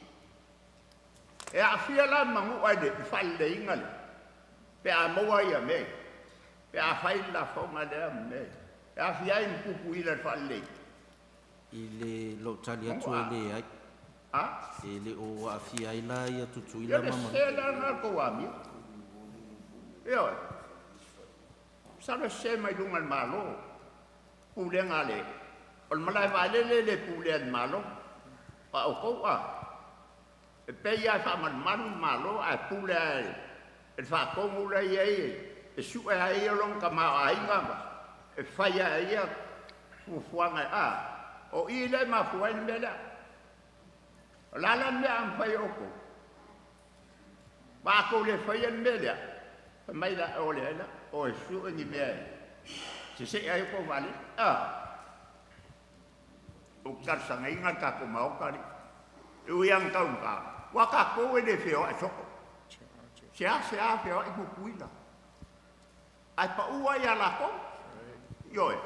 E aafia la le manua i le faaleleiga lea, pe a maua ia mea ia, pe a fai le lafoga lea ma mea ia. E aafia ai ma puipuia i le faaleleiga. I le lou tali atu e leai. E le o aafia ai la ia Tutuila ma Manua. Ia le sese la lena o le tou amio. Ioe. Masalo e sese mai luga o le Malo, pulega a le, o le malae vaalele e le pulea e le Malo, a o outou a? E pei lava e faamalumalu le Malo ae pule lava e le faatonu la e i ai e sue lava e ia lona tamaoaiga ma e fai lava e ia fuafuaga a? O i lea e mafua ai le mea lea. O le a la le mea a mafai e outou? Ma a tou le faia le mea lea, fai mai la, o leai la, o e sue ni mea e sesee ai outou vaalele. A? Ou te talosagaina le tatou Maota alii. E ui lava ina taugata, aua tatou e le feoai soo. Seasea feoai Tutuila. Ae pau lava ia latou. Ioe.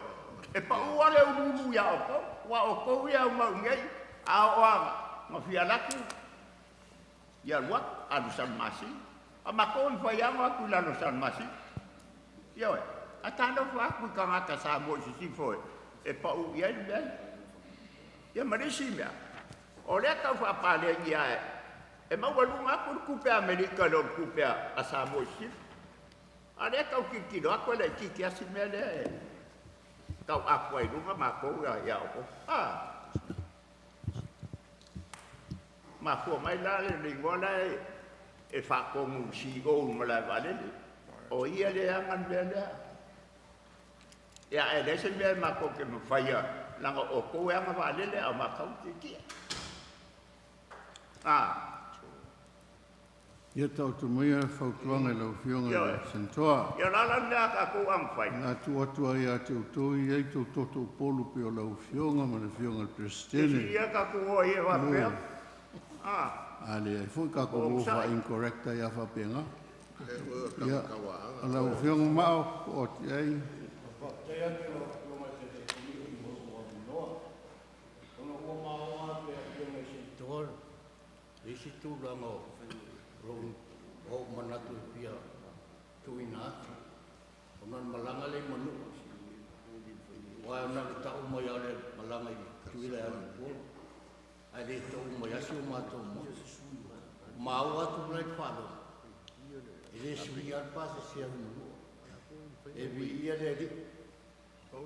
E pau lava le uluulu ia outou, aua o outou ia e omai i inei, a oo lava ina fia alu atu, ia alu atu, alu i Salamasina. A o matou e mafai lava ona o atu i lalo o Salamasina. Ioe. Ae talofa atu i tagata Samoa i sisifo e pau i ai le mea lea. Ia ma le isi mea, o lea e tau faapaleni lava e maualuga atu le tupe a Amerika i lo le tupe a Samoa i sisifo. A o lea e tau tilotilo atu e laitiiti lava si mea lea e tau apu ai i luga matou ia outou. A! Mafua mai la le igoa la e faatonu i le CEO i le malae vaalele. O ia lea e ana le mea lea. Ia, ae leai se mea matou te mafaia, leaga o outou e ana vaalele a o matou e tietie. A! Ia taoto maia le fautuaga i lau Afioga i le Senator. Ia, o le a la le mea a tatou a mafai? O le a tuu atu lava ia te outou e i ai tou toto upolu pei o lau Afioga ma le Afioga i le Peresetene. Sili ia tatou o ai e faapea. A leai foi tatou o faa-incorrect ai lava faapena. Ia, o lau Afioga Ma'a o atu i ai. Faafetai atu i lau Afioga i le Taitaifono mo lou avanoa. Ona ua maua atu e Afioga i Senatoa le isi tulaga o lou manatu e fia tuuina atu, ona o le malaga lea i Manua, aua na ona tau mai lava o le malaga i Tutuila e alu i Upolu, ae le tau mai lava si o matou motu. Maua atu la i le faalogo, e le suia lava le pasese alu i Manua, e viia le Alii.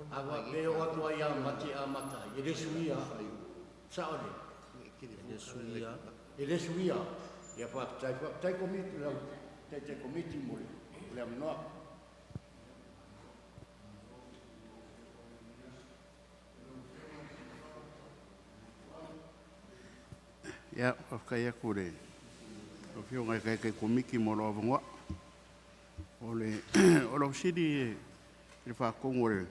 A faapea e oo atu lava ia Mati e amata ai, e le suia lava. Sao lea? E le suia. E le suia. Ia faafetai, faafetai komiti, lau Taitai Komiti mo le avanoa. Ia, faafetai atu i le Afioga i le Taitai Komiti mo lou avanoa. O le o lau fesili i le faatonu o le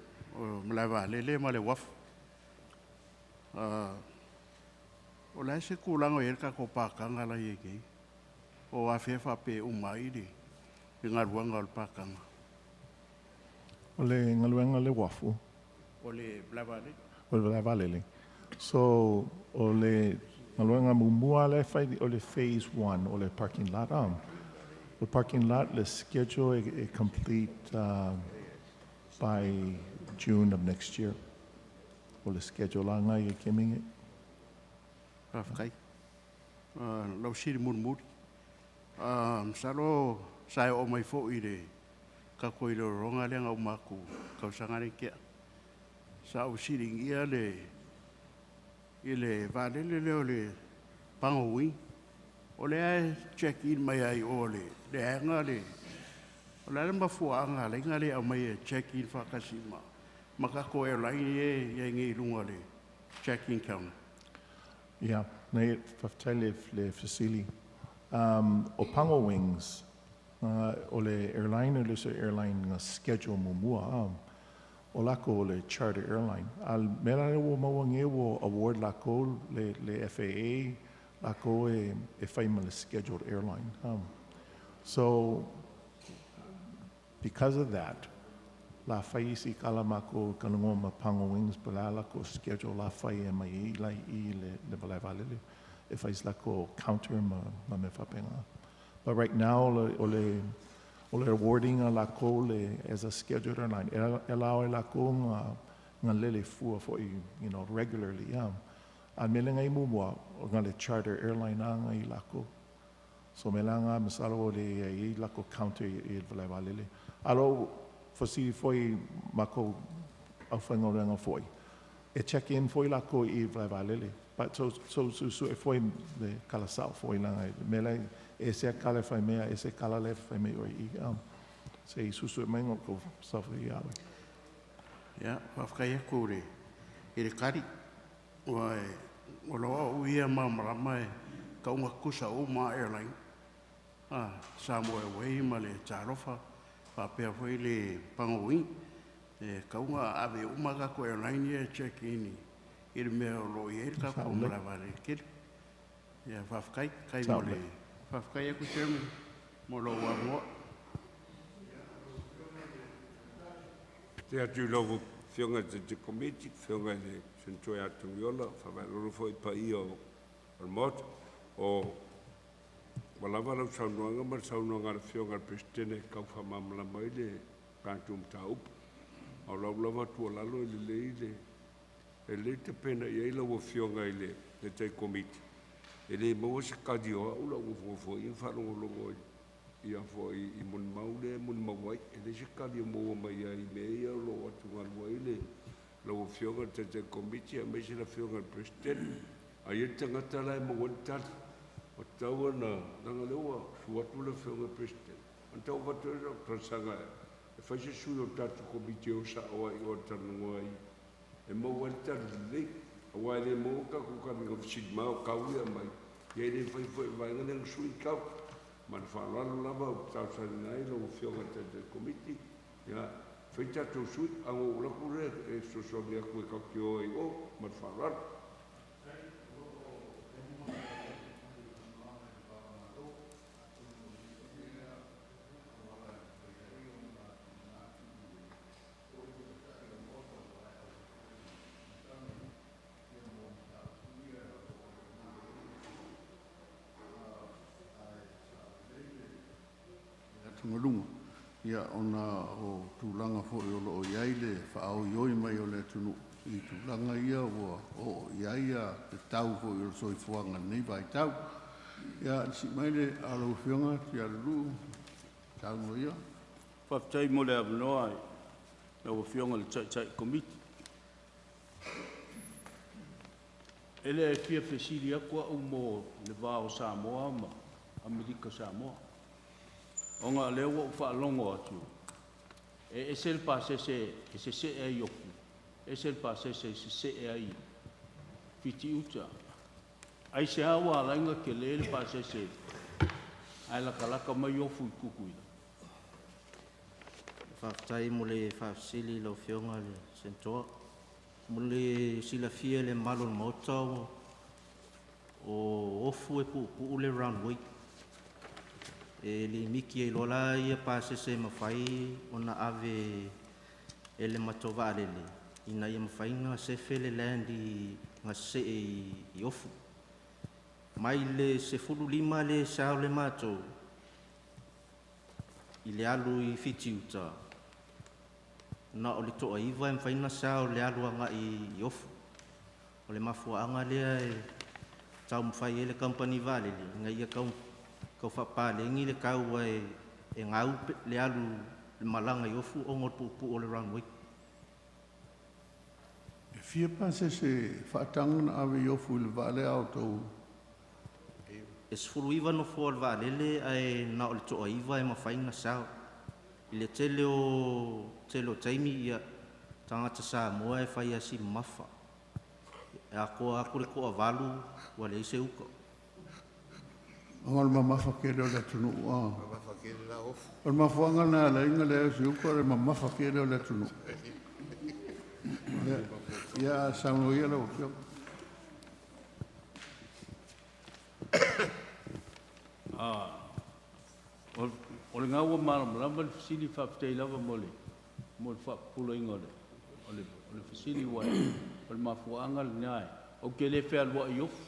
malae vaalele ma le uafu. O le se tulaga i ai le tatou pakaga la i ai nei. O afea faapea uma ai le galuega o le pakaga. O le galuega le uafu. O le malaevaalele. O le malaevaalele. So, o le galuega muamua le fai o le phase 1 o le parking lot. The parking lot, le schedule e complete by June of next year. O le schedule la ngai e keminge. Faafetai. Lau siri mulimuli. Masalo sa e oo mai foi i le tatou iloiloga lea na uma atu tausaga lea tea. Sa ou fesiligia le i le vaalele lea o le Pago Wing. O lea e check in mai ai o le leaga le o le a le mafuaaga ala ai ona le aumai e check in faatasi ma tatou airline e i ai nei i luga o le check in counter. Ia, nei faafetai le fesili. O Pago Wings, o le airline o le se airline nga schedule muamua. O lako o le charter airline. Al mea le ua maua nge ua award lako le FAA, lako e fai ma le scheduled airline. So, because of that, la fai isi kala mako kanungo ma Pago Wings, pa la lako schedule la fai e mai i lai i le valaevalele. E fai is lako counter ma me whapenga. But right now, o le awarding a lako le as a scheduled airline. E lao e lako ngā lele fua foi, you know, regularly. Yeah. A mele ngai mumua, o ngā le charter airline a ngai lako. So mele ngā masalo o le i lako counter i valaevalele. Alo, fasili foi mako au whainga foi. E check in foi lako i valaevalele. But so so e foi le kala sao foi langa. Mele e se kala whai mea, e se kala le whai mea oi i. Se i susu e mai ngoko sa foi awe. Ia, whawhkai aku le i le kari. Ua e, o loa o ia mamarama e kaunga kusa o ma airline. Samoa Airways ma le Talofa, whapea foi le Pago Wing. E kaunga ave uma kako airline ia check in i le mea o lo i ai le kako malaevaalele tele. Ia, faafetai, kai mo le faafetai aku Chairman mo lou avanoa. Te atu i lau afioga i te komiti, afioga i le Senatoa ia Togiola, faavaelolo foi paia o le Maota. O ua lava lau saunoaga ma le saunoaga a le afioga i le Peresetene e tau faamalamalama ai le tatou mataupu. A o lau lava tuualalo e lelei le e lelei tapena i ai lau afioga i le tai komiti. E le maua se kali o au lau nofonofo faalogologo ia foi i molimau lea e molimau ai. E le se kali o maua mai ai i mea ia o loo atugalu ai le lau afioga i le taitai komiti aemaise le afioga i le Peresetene. Ai le tagata la e maua ai le tali. O tatau ona leaga lea ua su atu le afioga i le Peresetene. Ona tau avatu ai lau talosaga e fai se sui o le tatou komiti o sao ai o le talanoa ai e maua ai le tali lelei. Aua e le maua tatou taliga fesili mai o kau ia mai. Ia e le fai foi vaega lea na sui kau. Ma le faaaloalo lava o talosaga ai lau afioga i le taitai komiti. Ia, fai tatou sui, a o laku lea e fesoasoani atu e tatou te o ai o, ma le faaaloalo. Tungalunga, ia ona o tulaga foi o loo i ai le faaoioi mai o le atunuu i tulaga ia ua oo i ai ia te tau foi o le soifuaga lenei vaitau. Ia lisi mai le alo afioga Tialaluu saunoa ia. Faafetai mo le avanoa lau afioga i le taitai komiti. E le fia fesili atu au mo le va o Samoa ma Amerika Samoa. Ona lea ua ou faalogo atu, e ese le pasese e sesee ai Ofu, ese le pasese e sesee ai Fitiuta. Ai se ua alaina ke le le pasese ai lakalaka mai Ofu i Kukuila. Faafetai mo le faafesili lau afioga i le Senatoa. Mo le e silafia e le mamalu o le Maota o ofu e puupuu le runway. E limiti ai loa la ia pasese e mafai ona ave e le matou vaalele ina ia mafai ona sefe le land i gasesee i Ofu. Mai le 15 le sao le matou i le alu i Fitiuta, na o le toaiva e mafai ona sao le alu agai i Ofu. O le mafuaaga lea e taumafai ai le kamupani vaalele ina ia tau faapaleni le tau e gau le alu le malaga i Ofu ona o le puupuu o le runway. E fia pasese faataga na ave i Ofu i le vaa lea a outou? E 19 nofoa o le vaalele ae na o le toaiva e mafai ona sao. I le tele o taimi ia tagata Samoa e fai asi mamafa. E atoa atu le toavalu ua leai se uta. O le mamafa kele o le atunuu. Mamafa kele la ofu. O le mafuaaga na ala ai ona leai o se uta o le mamafa kele o le atunuu. Ia saunoa ia lau Afioga. O le gaua malamalama le fesili faafetai lava mo le faapupulaina o le fesili ua o le mafuaaga lena e. Ou te le fealuai i Ofu,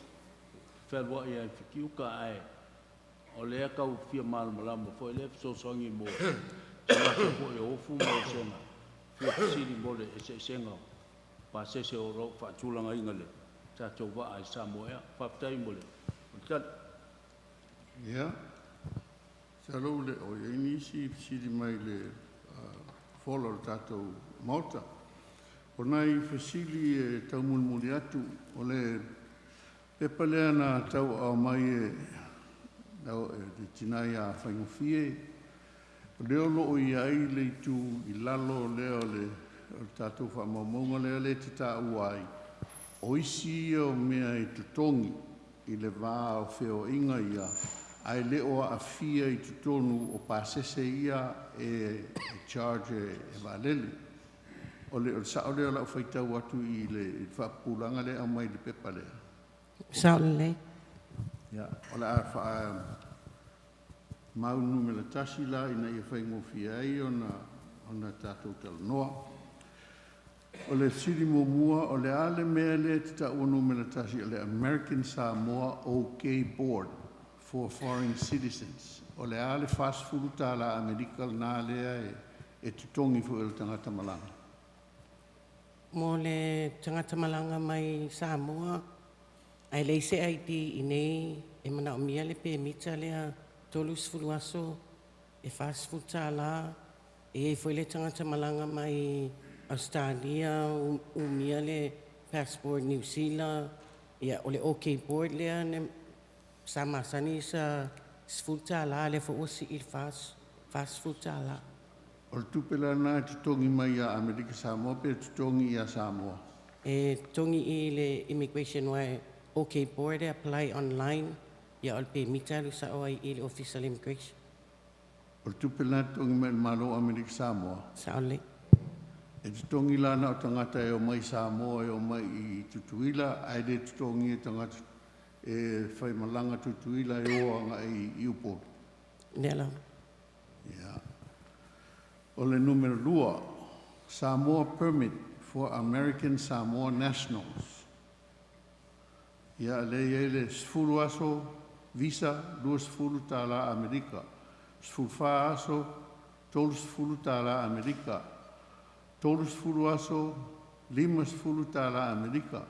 fealuai ai Fitiuta ae o lea tau fia malamalama foi lea fesoasoani mo tagata foi o Ofu ma Osega fia fesili mo le eseesega o pasese o lo o faatulagaina le tatou vaa i Samoa Air. Faafetai mo le tali. Ia, masalo ua le o i ai nisi fesili mai le fola o le tatou Maota. O nai fesili e taumulimuli atu, o le pepa lea na tauaao mai e le tina ia Faigofie, o lea o lo o i ai le itu i lalo lea o le tatou faamaumauga lea le te taua ai, o isi ia o mea e totogi i le va o feoaiga ia, ae le o aafia i totonu o pasese ia e charge e vaalele. O le sao lea o lau faitau atu i le faapupulaga lea aumai i le pepa lea. Sao lelei. Ia, o le a mau numera 1 la ina ia faigofie ai ona tatou talanoa. O le fesili muamua, o le a le mea lea te taua numera 1 o le American Samoa OK Board for Foreign Citizens. O le a le $40 Amerika lena lea e totogi foi o le tagata malaga? Mo le tagata malaga mai Samoa, ae leai se ID i nei e manaomia le pemita lea 30 aso e $40. E i ai foi le tagata malaga mai Australia, umia le passport New Zealand, ia o le OK Board lea ne sa masani sa $10 lea foi ua sii i le $40. O le tupe la lena e totogi mai ia Amerika Samoa pe totogi ia Samoa? E totogi i le immigration wa OK Board e apply online, ia o le pemita alu sao ai i le Office of Immigration. O le tupe lena e totogi mai i le Malo Amerika Samoa? Sao lelei. E totogi la na o tagata e omai Samoa e omai i Tutuila, ae le totogi e tagata e fai malaga Tutuila e o agai i Upolu. Lea lava. Ia. O le numera 2, Samoa Permit for American Samoa Nationals. Ia, lea i ai le 10 aso visa, $20 Amerika. 14 aso, $30 Amerika. 30 aso, $50 Amerika.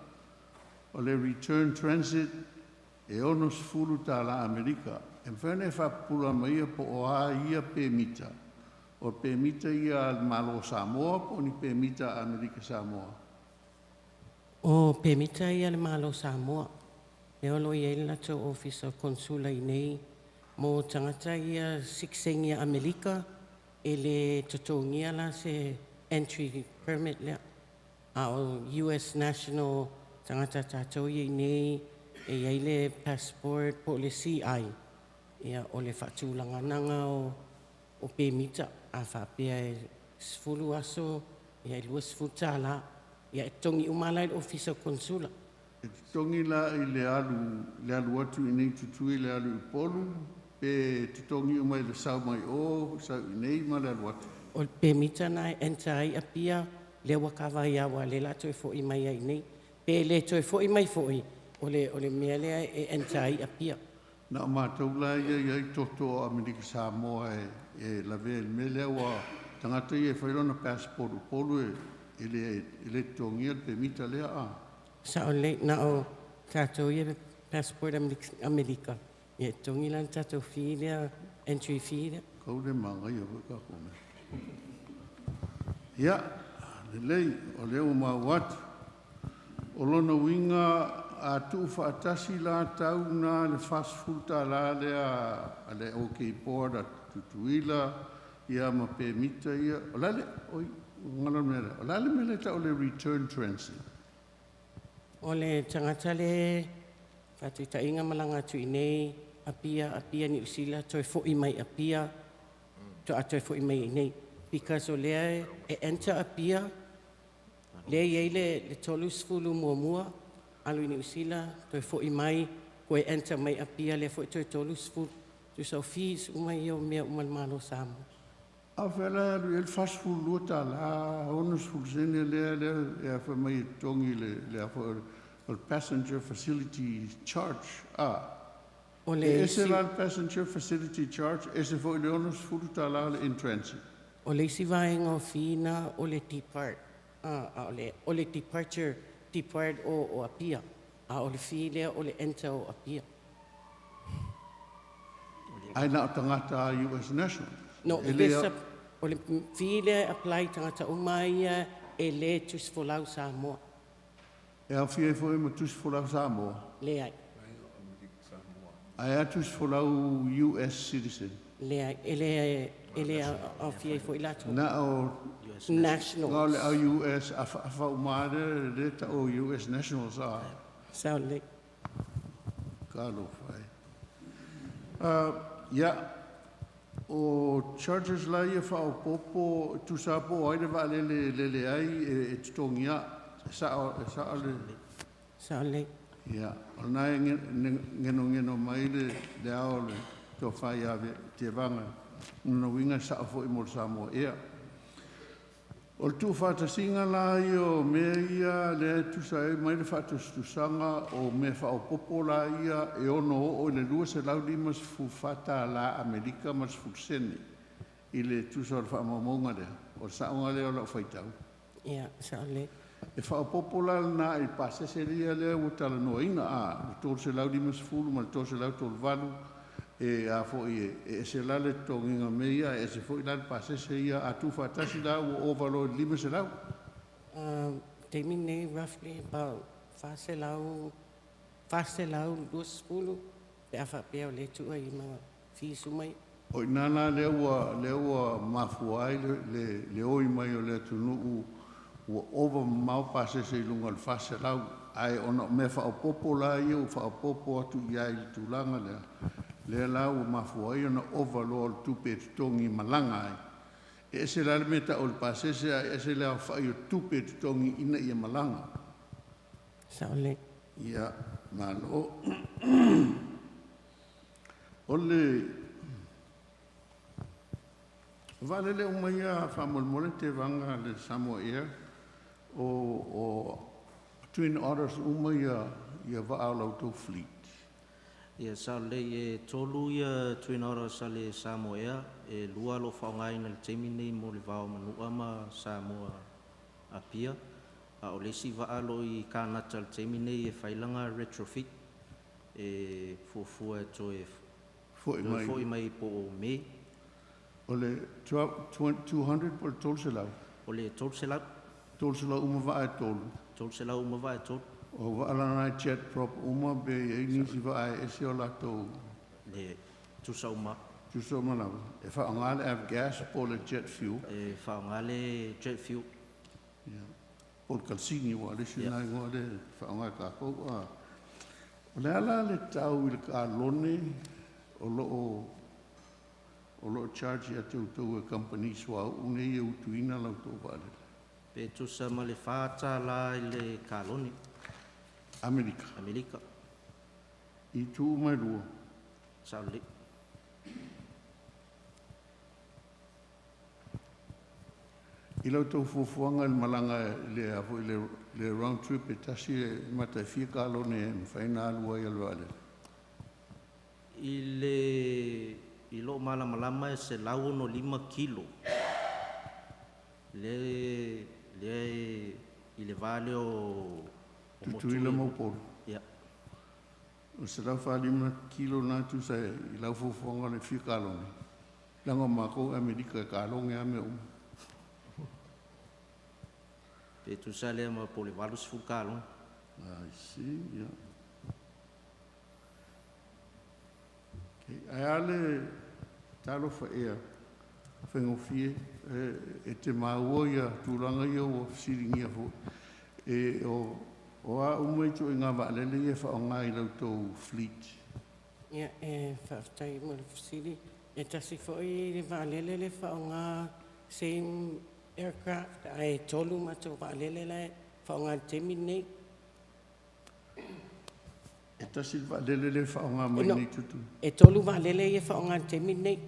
O le return transit, e $60 Amerika. E mafai ona e faapupula mai ia po o a ia pemita. O pemita ia a le Malo o Samoa po o ni pemita a Amerika Samoa? O pemita ia a le Malo o Samoa. E olo i ai le latou Office of Consula i nei mo tagata ia sikiseni a Amerika e le totogia la se entry permit lea. A o US National tagata tatou ia i nei e i ai le passport po o le CI, ia o le faatulaganaga o pemita a faapea e 10 aso ia e $20. Ia e totogi uma la i le Ofisa o Konesula. E totogi la i le alu atu i nei Tutuila le alu i Upolu, pe totogi uma i le sau mai o, sau i nei ma le alu atu. O le pemita na e enter ai Apia, lea ua kava ai aua lea la toe foi mai ai nei. Pe le toe foi mai foi, o le mea lea e enter ai Apia. Na o matou la ia i ai toto o Amerika Samoa e lavea i le mea lea ua tagata ia e fai lona passport Upolu e le totogia le pemita lea a. Sao lelei, na o tatou ia passport Amerika. Ia e totogi la le tatou fee lea, entry fee lea. Kau le magaia foi kako mea. Ia, lelei, o lea ua mau atu. O lona uiga a tuu faatasi la tau na le $40 lea a le OK Board a Tutuila ia ma pemita ia. O la le, oi, ngalo mea lea. O la le mea lea tau le return transit. O le tagata le faataitaiga malaga atu i nei, Apia, Apia, Niu Sila, toe foi mai Apia, to a toe foi mai i nei. Because o lea e enter Apia, lea i ai le 30 muamua, alu i Niu Sila, toe foi mai, toe enter mai Apia, lea foi toe 30. Tusa o fees uma ia o mea uma le Malo Samoa. A fela alu i le $42, 60 sene lea e afa mai e totogi le afa o le passenger facility charge. A. O E le ese isi, la le passenger facility charge, ese foi le $60 le in transit. O le isi vaega o fee na o le depart. Ah, a o le departure, depart o Apia. A o le fee lea o le enter o Apia. Ai na o tagata a US national. No, E le o le fee lea e apply tagata uma ia e le tusifolau Samoa. E aufia ai foi ma tusifolau Samoa. Leai. Ai a tusifolau US citizen. Leai, e le aofia ai foi latou. Na o Nationals. Na o le au US afa uma le le ta o US nationals a. Sao lelei. Kalo fai. Ia, o charges la ia whaopopo, tusa po ai le vaalele lele ai e totogia, e sao le. Sao lelei. Ia, o na e ngeno ngeno mai le ao le tofa ia Tevaga, na winga sao foi mo le Samoa. Ia, o le tuufaatasiga la ia o mea ia lea e tusa ai mai le faatusatusaga o mea faaopoopo la ia e ono oo i le $254 Amerika ma le 10 sene i le tusa o le faamaumauga lea. O le saoga lea o lau faitau. Ia, sao lelei. E faaopoopo la lena i pasese ia lea ua talanoaina a le 350 ma le 338 e a foi e ese la le totogiga mea ia, e ese foi la le pasese ia a tuufaatasi la ua ova loa i le 500. Taimi nei, roughly about 400, 420, pe a faapea o le tuu ai ma fees uma ia. O ina la lea ua mafua ai le oi mai o le atunuu ua ova mamao pasese i luga o le 400 ae ona o mea faaopoopo la ia ua faaopoopo atu i ai i le tulaga lea lea la ua mafua ai ona ova loa o le tupe e totogi malaga ai. E ese la le mea tau o le pasese ae ese le aofai o tupe e totogi ina ia malaga. Sao lelei. Ia, malo. O le vaalele uma ia faamolemole Tevaga le Samoa Air o Twin Otters uma ia vaa o la outou fleet. Ia, sao lelei, e tolu ia Twin Otters a le Samoa Air, e lua lo faaaogaina i le taimi nei mo le va o Manua ma Samoa Apia. A o le isi vaa lo i Kanata le taimi nei e fai lana retrofit e fuafua e toe foi toe mai. Foi mai po o Mei. O le 200 po o le 300? O le 300. 300 uma vaa e tolu. 300 uma vaa e tolu. O vaa lana e jet prop uma pe i ai nisi vaa e ese o latou? Le tusa uma. Tusa uma lava. E faaaoga le avgas po o le jet fuel? E faaaoga le jet fuel. Ia. Po o le kalisini ua le isi na igoa le faaaoga e kākou. A. O le ala le tau i le kalone o loo charge ia te outou e company suauu nei e utuina la outou vaalele. Pe tusa ma le $4 i le kalone. Amerika. Amerika. I tu mai lua. Sao lelei. I lau tau fuafuaga i le malaga i le a foi le round trip e tasi e mata e fia kalone e mafai ona alu ai a le vaalele. I le i loo malamalama e 165 kilo. Le le i le va lea o Tutuila ma Upolu. Ia. O 145 kilo na tusa i lau fuafuaga o le fia kalone. Leaga o matou Amerika e kalone lava mea uma. Pe tusa lea ma po o le 80 kalone. I see, yeah. Okay. Ae a le talofa ea faigofie e te maua ia tulaga ia ua fesiligia foi. E o a uma ituaiga vaalele ia e faaaoga i la outou fleet? Ia, e faafetai mo le fesili. E tasi foi le vaalele le faaaoga, same aircraft, ae tolu matou vaalele la e faaaoga i le taimi lenei. E tasi le vaalele le faaaoga mai No, nei tutu. e tolu vaalele ia faaaoga i le taimi lenei.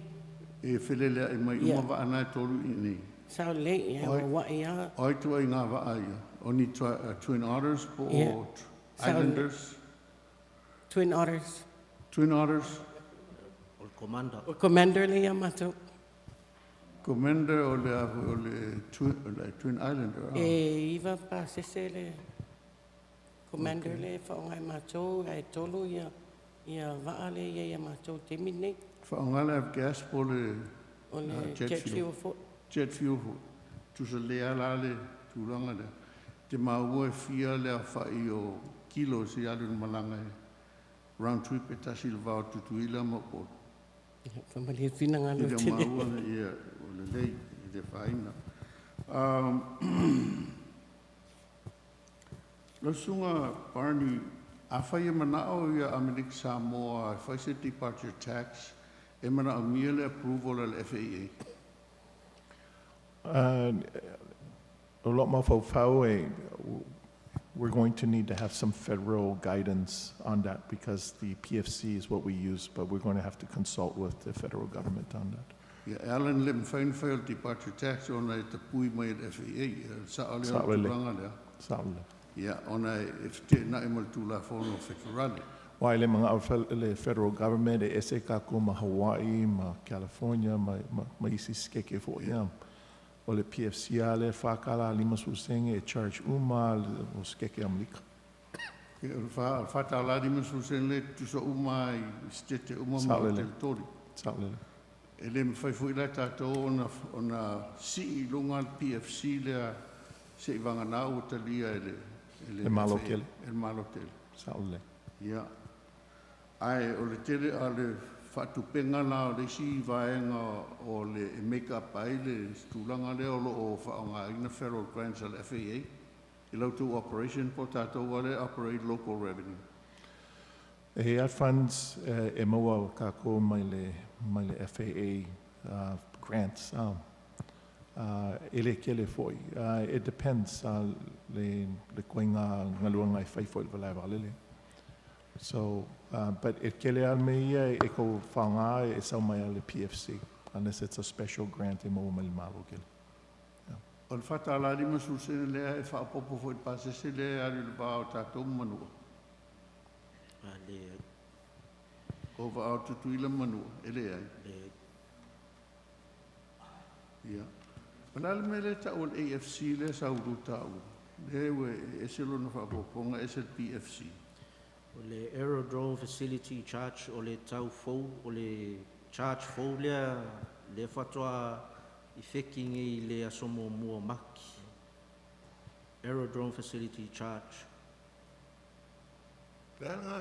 E feleleai mai uma vaa na e tolu i nei. Sao lelei, ia, ua ua'i lava. O ai ituaiga vaa ia? O ni Twin Otters po o Islanders? Twin Otters. Twin Otters. O le Commander. O Commander le ia matou. Commander o le o le Twin, o le Twin Islander. Ah. E 9 pasese le Commander le faaaoga e matou, ae tolu ia vaa le ia ia matou taimi lenei. Faaaoga le avgas po le O le jet jet fuel. fuel foi. Jet fuel foi. Tusa lea la le tulaga lea. Te maua e fia le aofai o kilos i alu i le malaga e round trip e tasi le va o Tutuila ma Upolu. Faamalie finagalo I le tele. maua le ia o lelei i le faaina. Lau susuga Barney, afai e manao ia Amerika Samoa e fai se departure tax, e manaomia le approval a le FAA. O loo mafaufau e, we're going to need to have some federal guidance on that because the PFC is what we use, but we're going to have to consult with the federal government on that. Ia, e ala ona le mafai ona fai o le departure tax ona e tapui mai e le FAA, ia, sao lea o Sao le lelei. tulaga lea. Sao lelei. Ia, ona e feteenai ma le Tulafono Federale. Wa e le magao le federal government e ese kākou ma Hawaii, ma California, ma isi sikeke foi. Ia. O le PFC a le $4.50 e charge uma o sikeke Amerika. Ia, o le $4.50 le tusa uma i sitete uma ma Sao lelei. territory. Sao lelei. E le mafai foi la tatou ona sii i luga le PFC lea se i vagana ua talia e le Le Malo FAA, tele. e le Malo tele. Sao lelei. Ia. Ae o le tele a le faatupenga la o le isi vaega o le e make up ai le tulaga lea o loo faaaogaina federal grants a le FAA i la outou operation po tatou ale operate local revenue. E ia funds e maua kākou mai le FAA grants. E le kele foi. It depends le koinga ngaluanga e fai foi le valae vaalele. So, but e kele al me ia e ko whaanga e sau mai a le PFC, unless it's a special grant e maua mai le malo kele. O le $4.50 lea e faaopoopo foi i le pasese lea e alu i le va o tatou ma Manua. A le O vaa o Tutuila ma Manua, e leai. Le Ia. O le a le mea lea e tau o le AFC lea sa ulu taua? Lea ua e ese lona faaopoopoga ese le PFC. O le Aerodrome Facility Charge o le tau fou, o le charge fou lea lea faatoa i feki nei i le aso 1 o Maki. Aerodrome Facility Charge.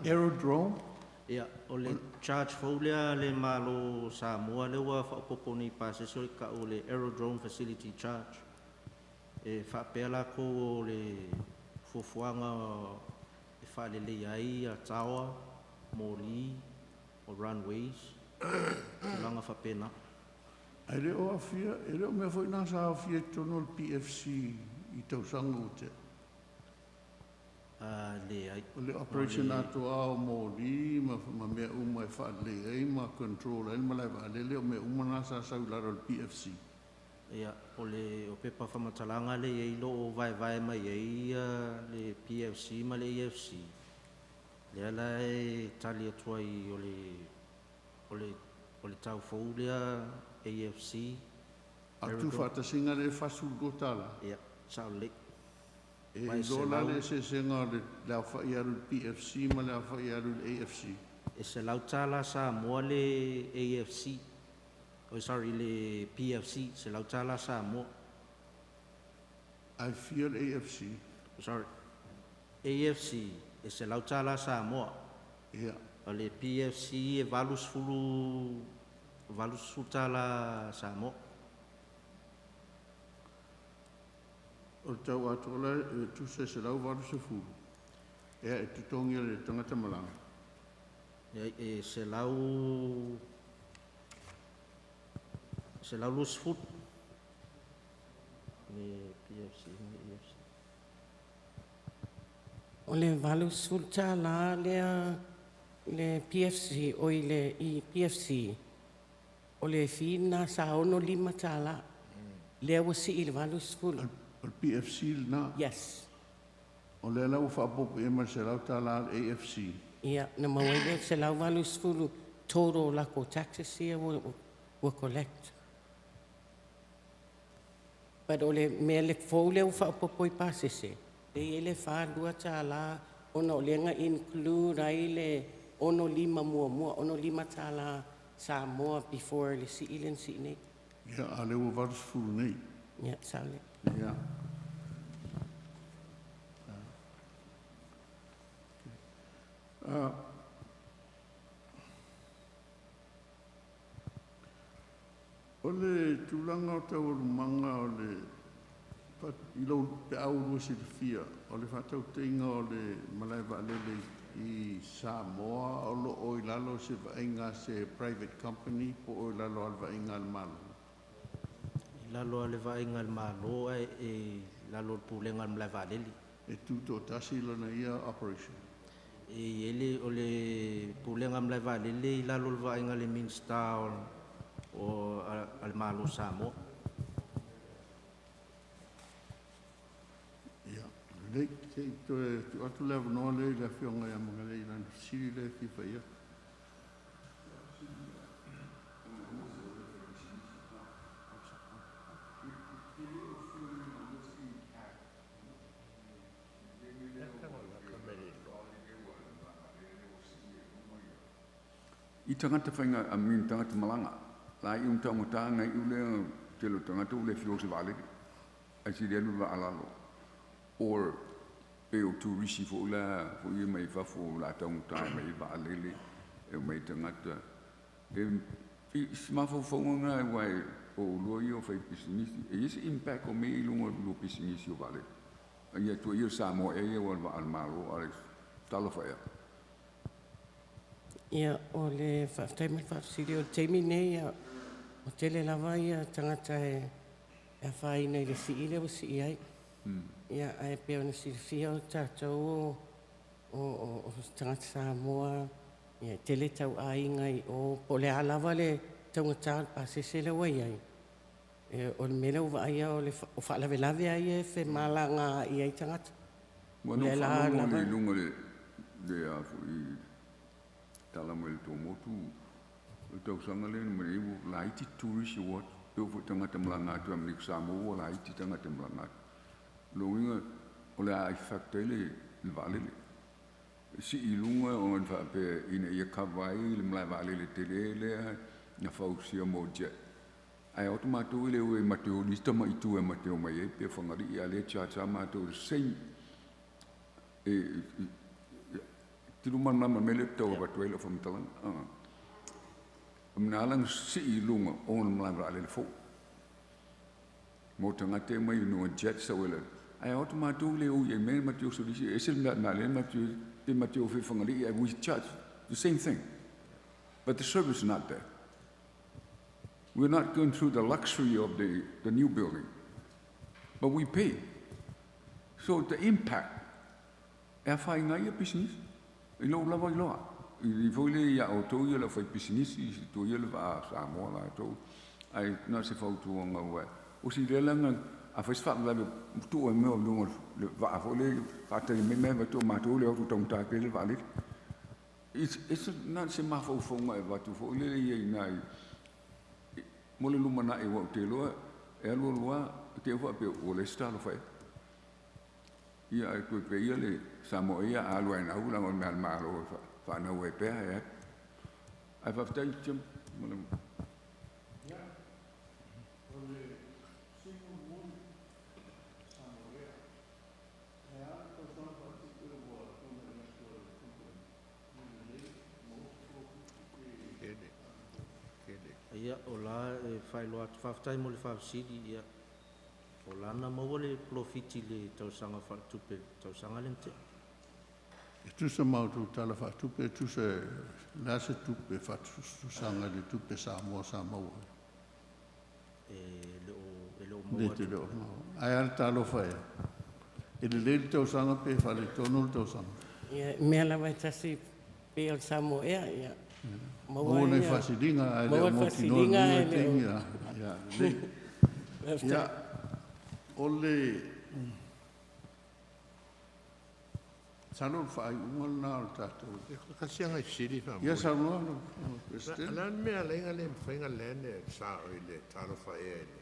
Aerodrome? Ia, o le charge fou lea le Malo Samoa lea ua faaopoopo nei i pasese o le tau o le Aerodrome Facility Charge. E faapea lakou o le fuafuaga e faaleleia ai ia taoa, moli, o runways, tulaga faapena. Ae le o afia, e le o mea foi na sa afia i totonu o le PFC i tausaga ua tea? Leai. O le operation atoa o moli ma mea uma e faalelei ai ma control ai le malae vaalele, o mea uma na sa sau i lalo o le PFC. Ia, o le o pepa faamatalaga lea e i ai loo vaevae mai ai ia le PFC ma le AFC, lea la e tali atu ai o le taufou lea AFC. A o le tuufaatasiga lea e $42? Ia, sao lelei. E iloa la le eseesega o le aofai alu i le PFC ma le aofai alu i le AFC? E $100 Samoa le AFC, oh sorry, le PFC, $100 Samoa. Ae fia le AFC? Sorry, AFC e $100 Samoa. Ia. O le PFC e $80 Samoa. O le tau atoa la e tusa e 180 ea e totogi e le tagata malaga? E 120 le PFC ma le AFC. O le $80 lea le PFC, o i le i PFC, o le fee na sa $65. Lea ua sii i le 80. O le PFC lena? Yes. O lea la ua faaopoopo i ai ma le $100 le AFC? Ia, na maua ai lea 180 total lako taxes ia ua collect. But o le mea le fou lea ua faaopoopo i pasese, e i ai le $42 ona o lea na include ai le 65 muamua, $65 Samoa before le sii le na sii nei. Ia, a lea ua 80 nei. Ia, sao le. Ia. O le tulaga o taualumaga o le i lou pe a ulua silafia o le faatautaiga o le malae vaalele i Samoa, o lo o i lalo o se vaaiga a se private company po o i lalo o le vaaiga a le Malo? I lalo o le vaaiga a le Malo ae e i lalo o le pulega a le malae vaalele. E tutoatasi lona ia operation? E i ai le o le pulega a le malae vaalele i lalo o le vaaiga a le Minisita o a le Malo o Samoa. Ia, lelei, se i toe tuu atu le avanoa lea i le Afioga ia Magalei i lana fesili lea e fia fai atu. I tagata faiga a min tagata malaga la i un taugata ngai u lea tele o tagata ua le fia o se vaalele ae sili alu le vaalalo or pe o turisi foʻi la foʻi mai fafo la taugata mai vaalele e mai tagata e si mafaufauga na uae o ulua ia o faipisinisi e i ai se impact o mea i luga o pisinisi o vaalele ia tua ia Samoa ea ia ua le vaa a le Malo a le talofa ea. Ia, o le faafetai ma le faafesili. O le taimi nei, ia, o tele lava ia tagata e afaina i le sii lea ua sii ai. Ia, ae pei ona silafia o tatou o tagata Samoa, ia, e tele tauaiga i o, po o le a lava le taugata o le pasese lea ua i ai. E, o le mea lea ua vaaia o le o faalavelave ai e femalaga i ai tagata. Ua no Le la faalogo lava. Le luga le a foʻi tala mai le tuamotu o le tausaga lea na mai ua laiti turisi ua atu pe o foʻi tagata malaga atu e Amerika Samoa ua laiti tagata malaga atu logiga o le a affect ai le vaalele sii i luga ona faapea ina ia cover ai le malae vaalele tele lea na fausia mo jet ae o matou i le ue matou lista ma i tu e matou mai ai pe Fagalii a le charge a matou the same e tilu malamalama me le tau avatu ai lau faamatalaga na ala na sii i luga o le malae vaalele fou mo tagata e mai no jet sa wela ae o matou le ui e me matou solisi e se le ma le matou pe matou fe Fagalii. We charge the same thing, but the service is not there. We're not going through the luxury of the new building, but we pay. So the impact, e afaina ai ia pisinisi, i lou lava iloa. I foi le ia outou ia le aufaipisinisi, i tua ia le vaa Samoa latou, ae na o se fautuaga ua o si lea laga afai se faalavelave tuu ai mea o luga o le vaa foi lea faatali mai mea avatu o matou le o atu taugata tele le vaalele. It's na o se mafaufauga e avatu foi lele ia i ina mo le lumanai aua ou te iloa e alu alu lava te i ua faapea ua leai se talofa ea. Ia ae toe pei ia le Samoa ia a alu lava e nau leaga o le mea a le Malo e faanau ai pea e alu. Ae faafetai Jim mo le Ia, o la e faailoa atu, faafetai mo le faafesili, ia, o la na maua le polofiti i le tausaga faaletupe i le tausaga lea na tea. E tusa ma outou tala faatupe, e tusa le a se tupe faatusatusaga i le tupe Samoa sa maua ai? E le o maua atu. Le o maua. Ae a le talofa ea? E lelei le tausaga pe faaletonu le tausaga? Ia, mea lava e tasi pei o le Samoa ea, ia. Maua nai faasiliga ae le o mautinoa lenei vaitaimi. Ia, lelei. Ia, o le masalo o le faaiuga lena o le tatou. Kasi anga i fesili faamoe. Ia, saunoa lau President. O le a le mea alai na le mafai ona land e sa i le talofa ea i le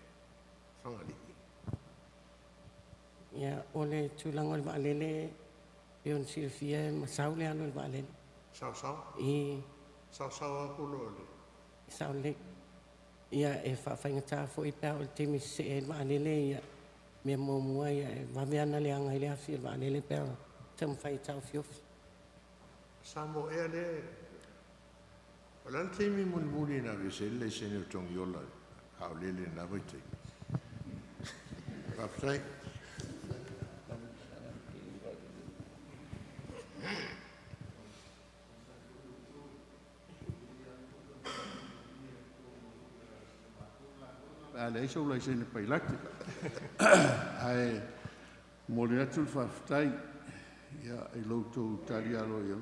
Fagalii? Ia, o le tulaga o le vaalele, pei ona silafia e masau le alu o le vaalele. Saosao? I. Saosao aku lo le. Sao lelei. Ia, e faafaigata foi pe a oo i le taimi e sesee ai le vaalele, ia, mea muamua ia e vave lava ona leaga ai le afi o le vaalele pe a taumafai e taofiofi. Samoa Air lea, o le a le taimi mulimuli na aveese ai le laisene o Togiola Aolele i lena vaitaimi? Faafetai. Pe a leai sou laisene pailate. Ae momoli atu le faafetai ia, i lo outou tali aloaia.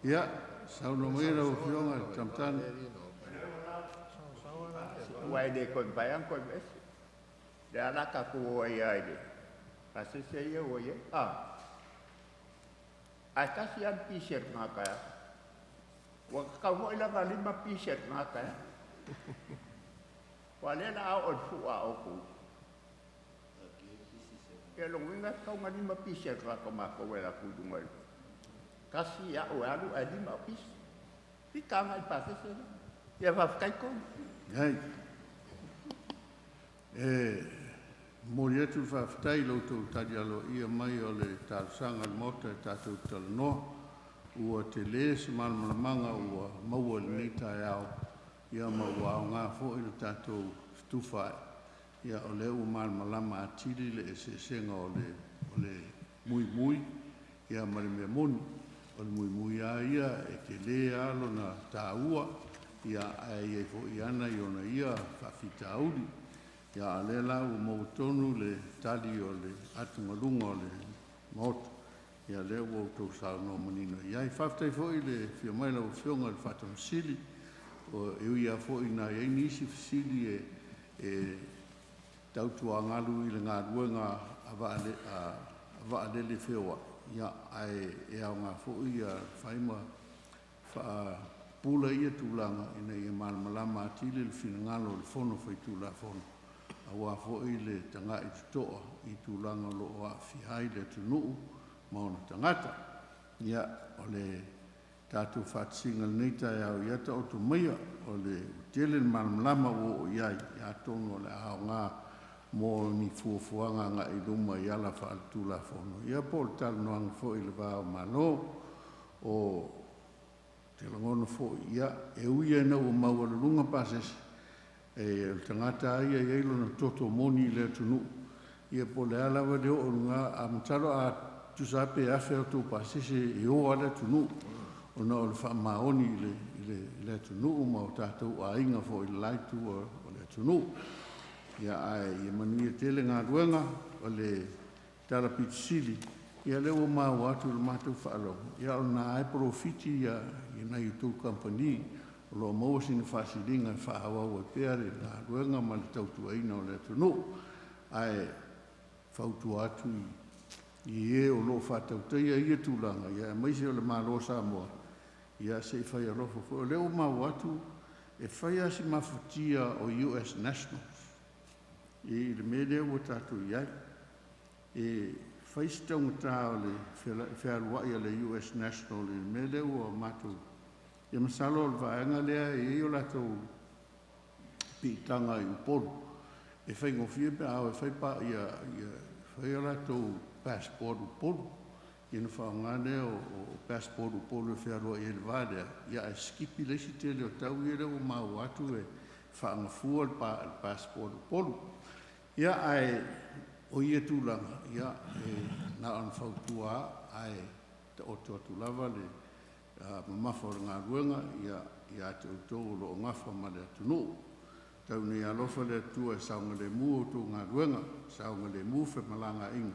Ia, saunoa mai lau Afioga i le Tamatane. Aua e le toe mafai lava ona toe aveese. O lea la tatou o ai lava i le pasese ia ua i ai. Ae tasi lava le pisi a le tagata e alu. Ua tatau foi la ona 5 pisi a le tagata e alu. Aua o lea o le a oo i le fua a outou. Ia lona uiga e tatau ona 5 pisi a le tagata o matou e alu atu i luga i le tasi au e alu ae 5 au pisi. Fika agai i le pasese lea. Ia faafetai Tony. Leai. E momoli atu le faafetai i lo outou tali aloaia mai o le talosaga a le Maota e tatou te talanoa. Ua tele se malamalamaga ua maua i lenei taeao, ia ma ua aoga foi le tatou fetufaai. Ia, o lea ua malamalama atili le eseesega o le muimui ia ma le mea moni. O le muimui lava ia e tele lava lona taua, ia ae i ai foi ana i ona ia faafitauli. Ia, a o lea la ua maua tonu le tali o le atugaluga o le Maota, ia lea ua outou saunoa manino i ai. Faafetai foi le afio mai lau Afioga i le Faatonu Sili, e ui lava foi ina i ai nisi fesili e tautuagalu i le galuega a vaalele feoai, ia, ae e aoga foi ia fai ma faapupula ia tulaga ina ia malamalama atili le finagalo o le Fono Faitulafono, aua foi le tagai totoa i tulaga o lo o aafia ai le atunuu ma ona tagata. Ia, o le tatou faatasiga i lenei taeao, ia taoto maia o le tele le malamalama ua oo i ai, atonu o le a aoga mo ni fuafuaga agai i luma i ala faaletulafono, ia po o le talanoaga foi i le va o Malo. O te lagona foi, ia, e ui lava ina ua maualuluga pasese, e o le tagata lava ia e i ai lona toto moni i le atunuu, ia po o le a lava le oo i luga, a masalo a tusa lava pe 1,000 a outou pasese e o lava le atunuu, ona o le faamaoni i le atunuu ma o tatou aiga foi i le la itu o le atunuu. Ia, ae ia manuia tele galuega o le tala pito sili, ia lea ua maua atu i le matou faalogo, ia o lena e polofiti ia nai outou kamupani o loo maua sina faasiliga e faaauau ai pea le galuega ma le tautuaina o le atunuu. Ae fautua atu i e o loo faatautaia ia tulaga, ia aemaise o le Malo o Samoa, ia se i fai alofa foi. O lea ua maua atu e fai lava si mafatia o US nationals i le mea lea ua tatou i ai. E fai si taugata o le fealuai a le US national i le mea lea ua matou, ia masalo o le vaega lea e i ai o latou piitaga i Upolu, e faigofie pe a o e fai pa, ia, ia fai o latou passport Upolu, ia na faaaoga lea o passport Upolu e fealuai ai i le va lea, ia ae sikipi le isi tele o tau ia lea ua maua atu e faagafua le passport Upolu. Ia ae o ia tulaga, ia e na ona fautua ae taoto atu lava le mamafa o le galuega ia ia te outou o loo gafa ma le atunuu. Tau nei alofa le Atua e saogalemu outou galuega, saogalemu femalagaaiga,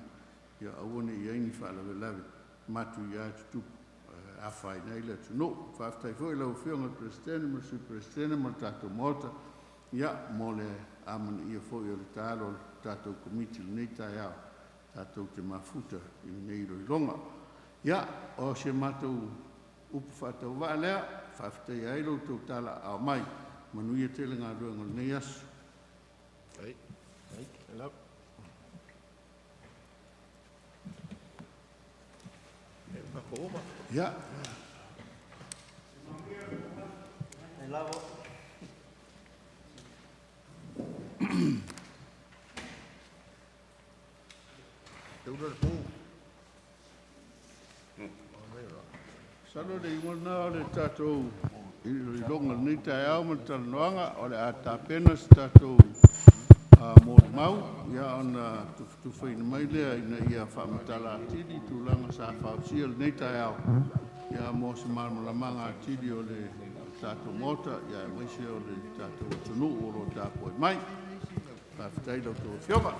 ia aua ne i i ai ni faalavelave matuia e tutupu afaina ai le atunuu. Faafetai foi i lau Afioga i le Peresetene ma le Sui Peresetene ma le tatou Maota, ia mo le amanaia foi o le tatalo a le tatou Komiti i lenei taeao tatou te mafuta i lenei iloiloga. Ia, o si a matou upu faatauvaa lea, faafetaia ai lo outou talaaao mai. Manuia tele galuega o lenei aso. Ia. Masalo o le iuga lena o le tatou iloiloga o lenei taeao ma le talanoaga. O le a tapena se tatou molimau, ia ona tufatufaina mai lea ina ia faamatala atili tulaga sa fausia i lenei taeao, ia mo se malamalamaaga atili o le tatou Maota, ia aemaise o le tatou atunuu o lo o tapuai mai. Faafetai i la outou Afioga.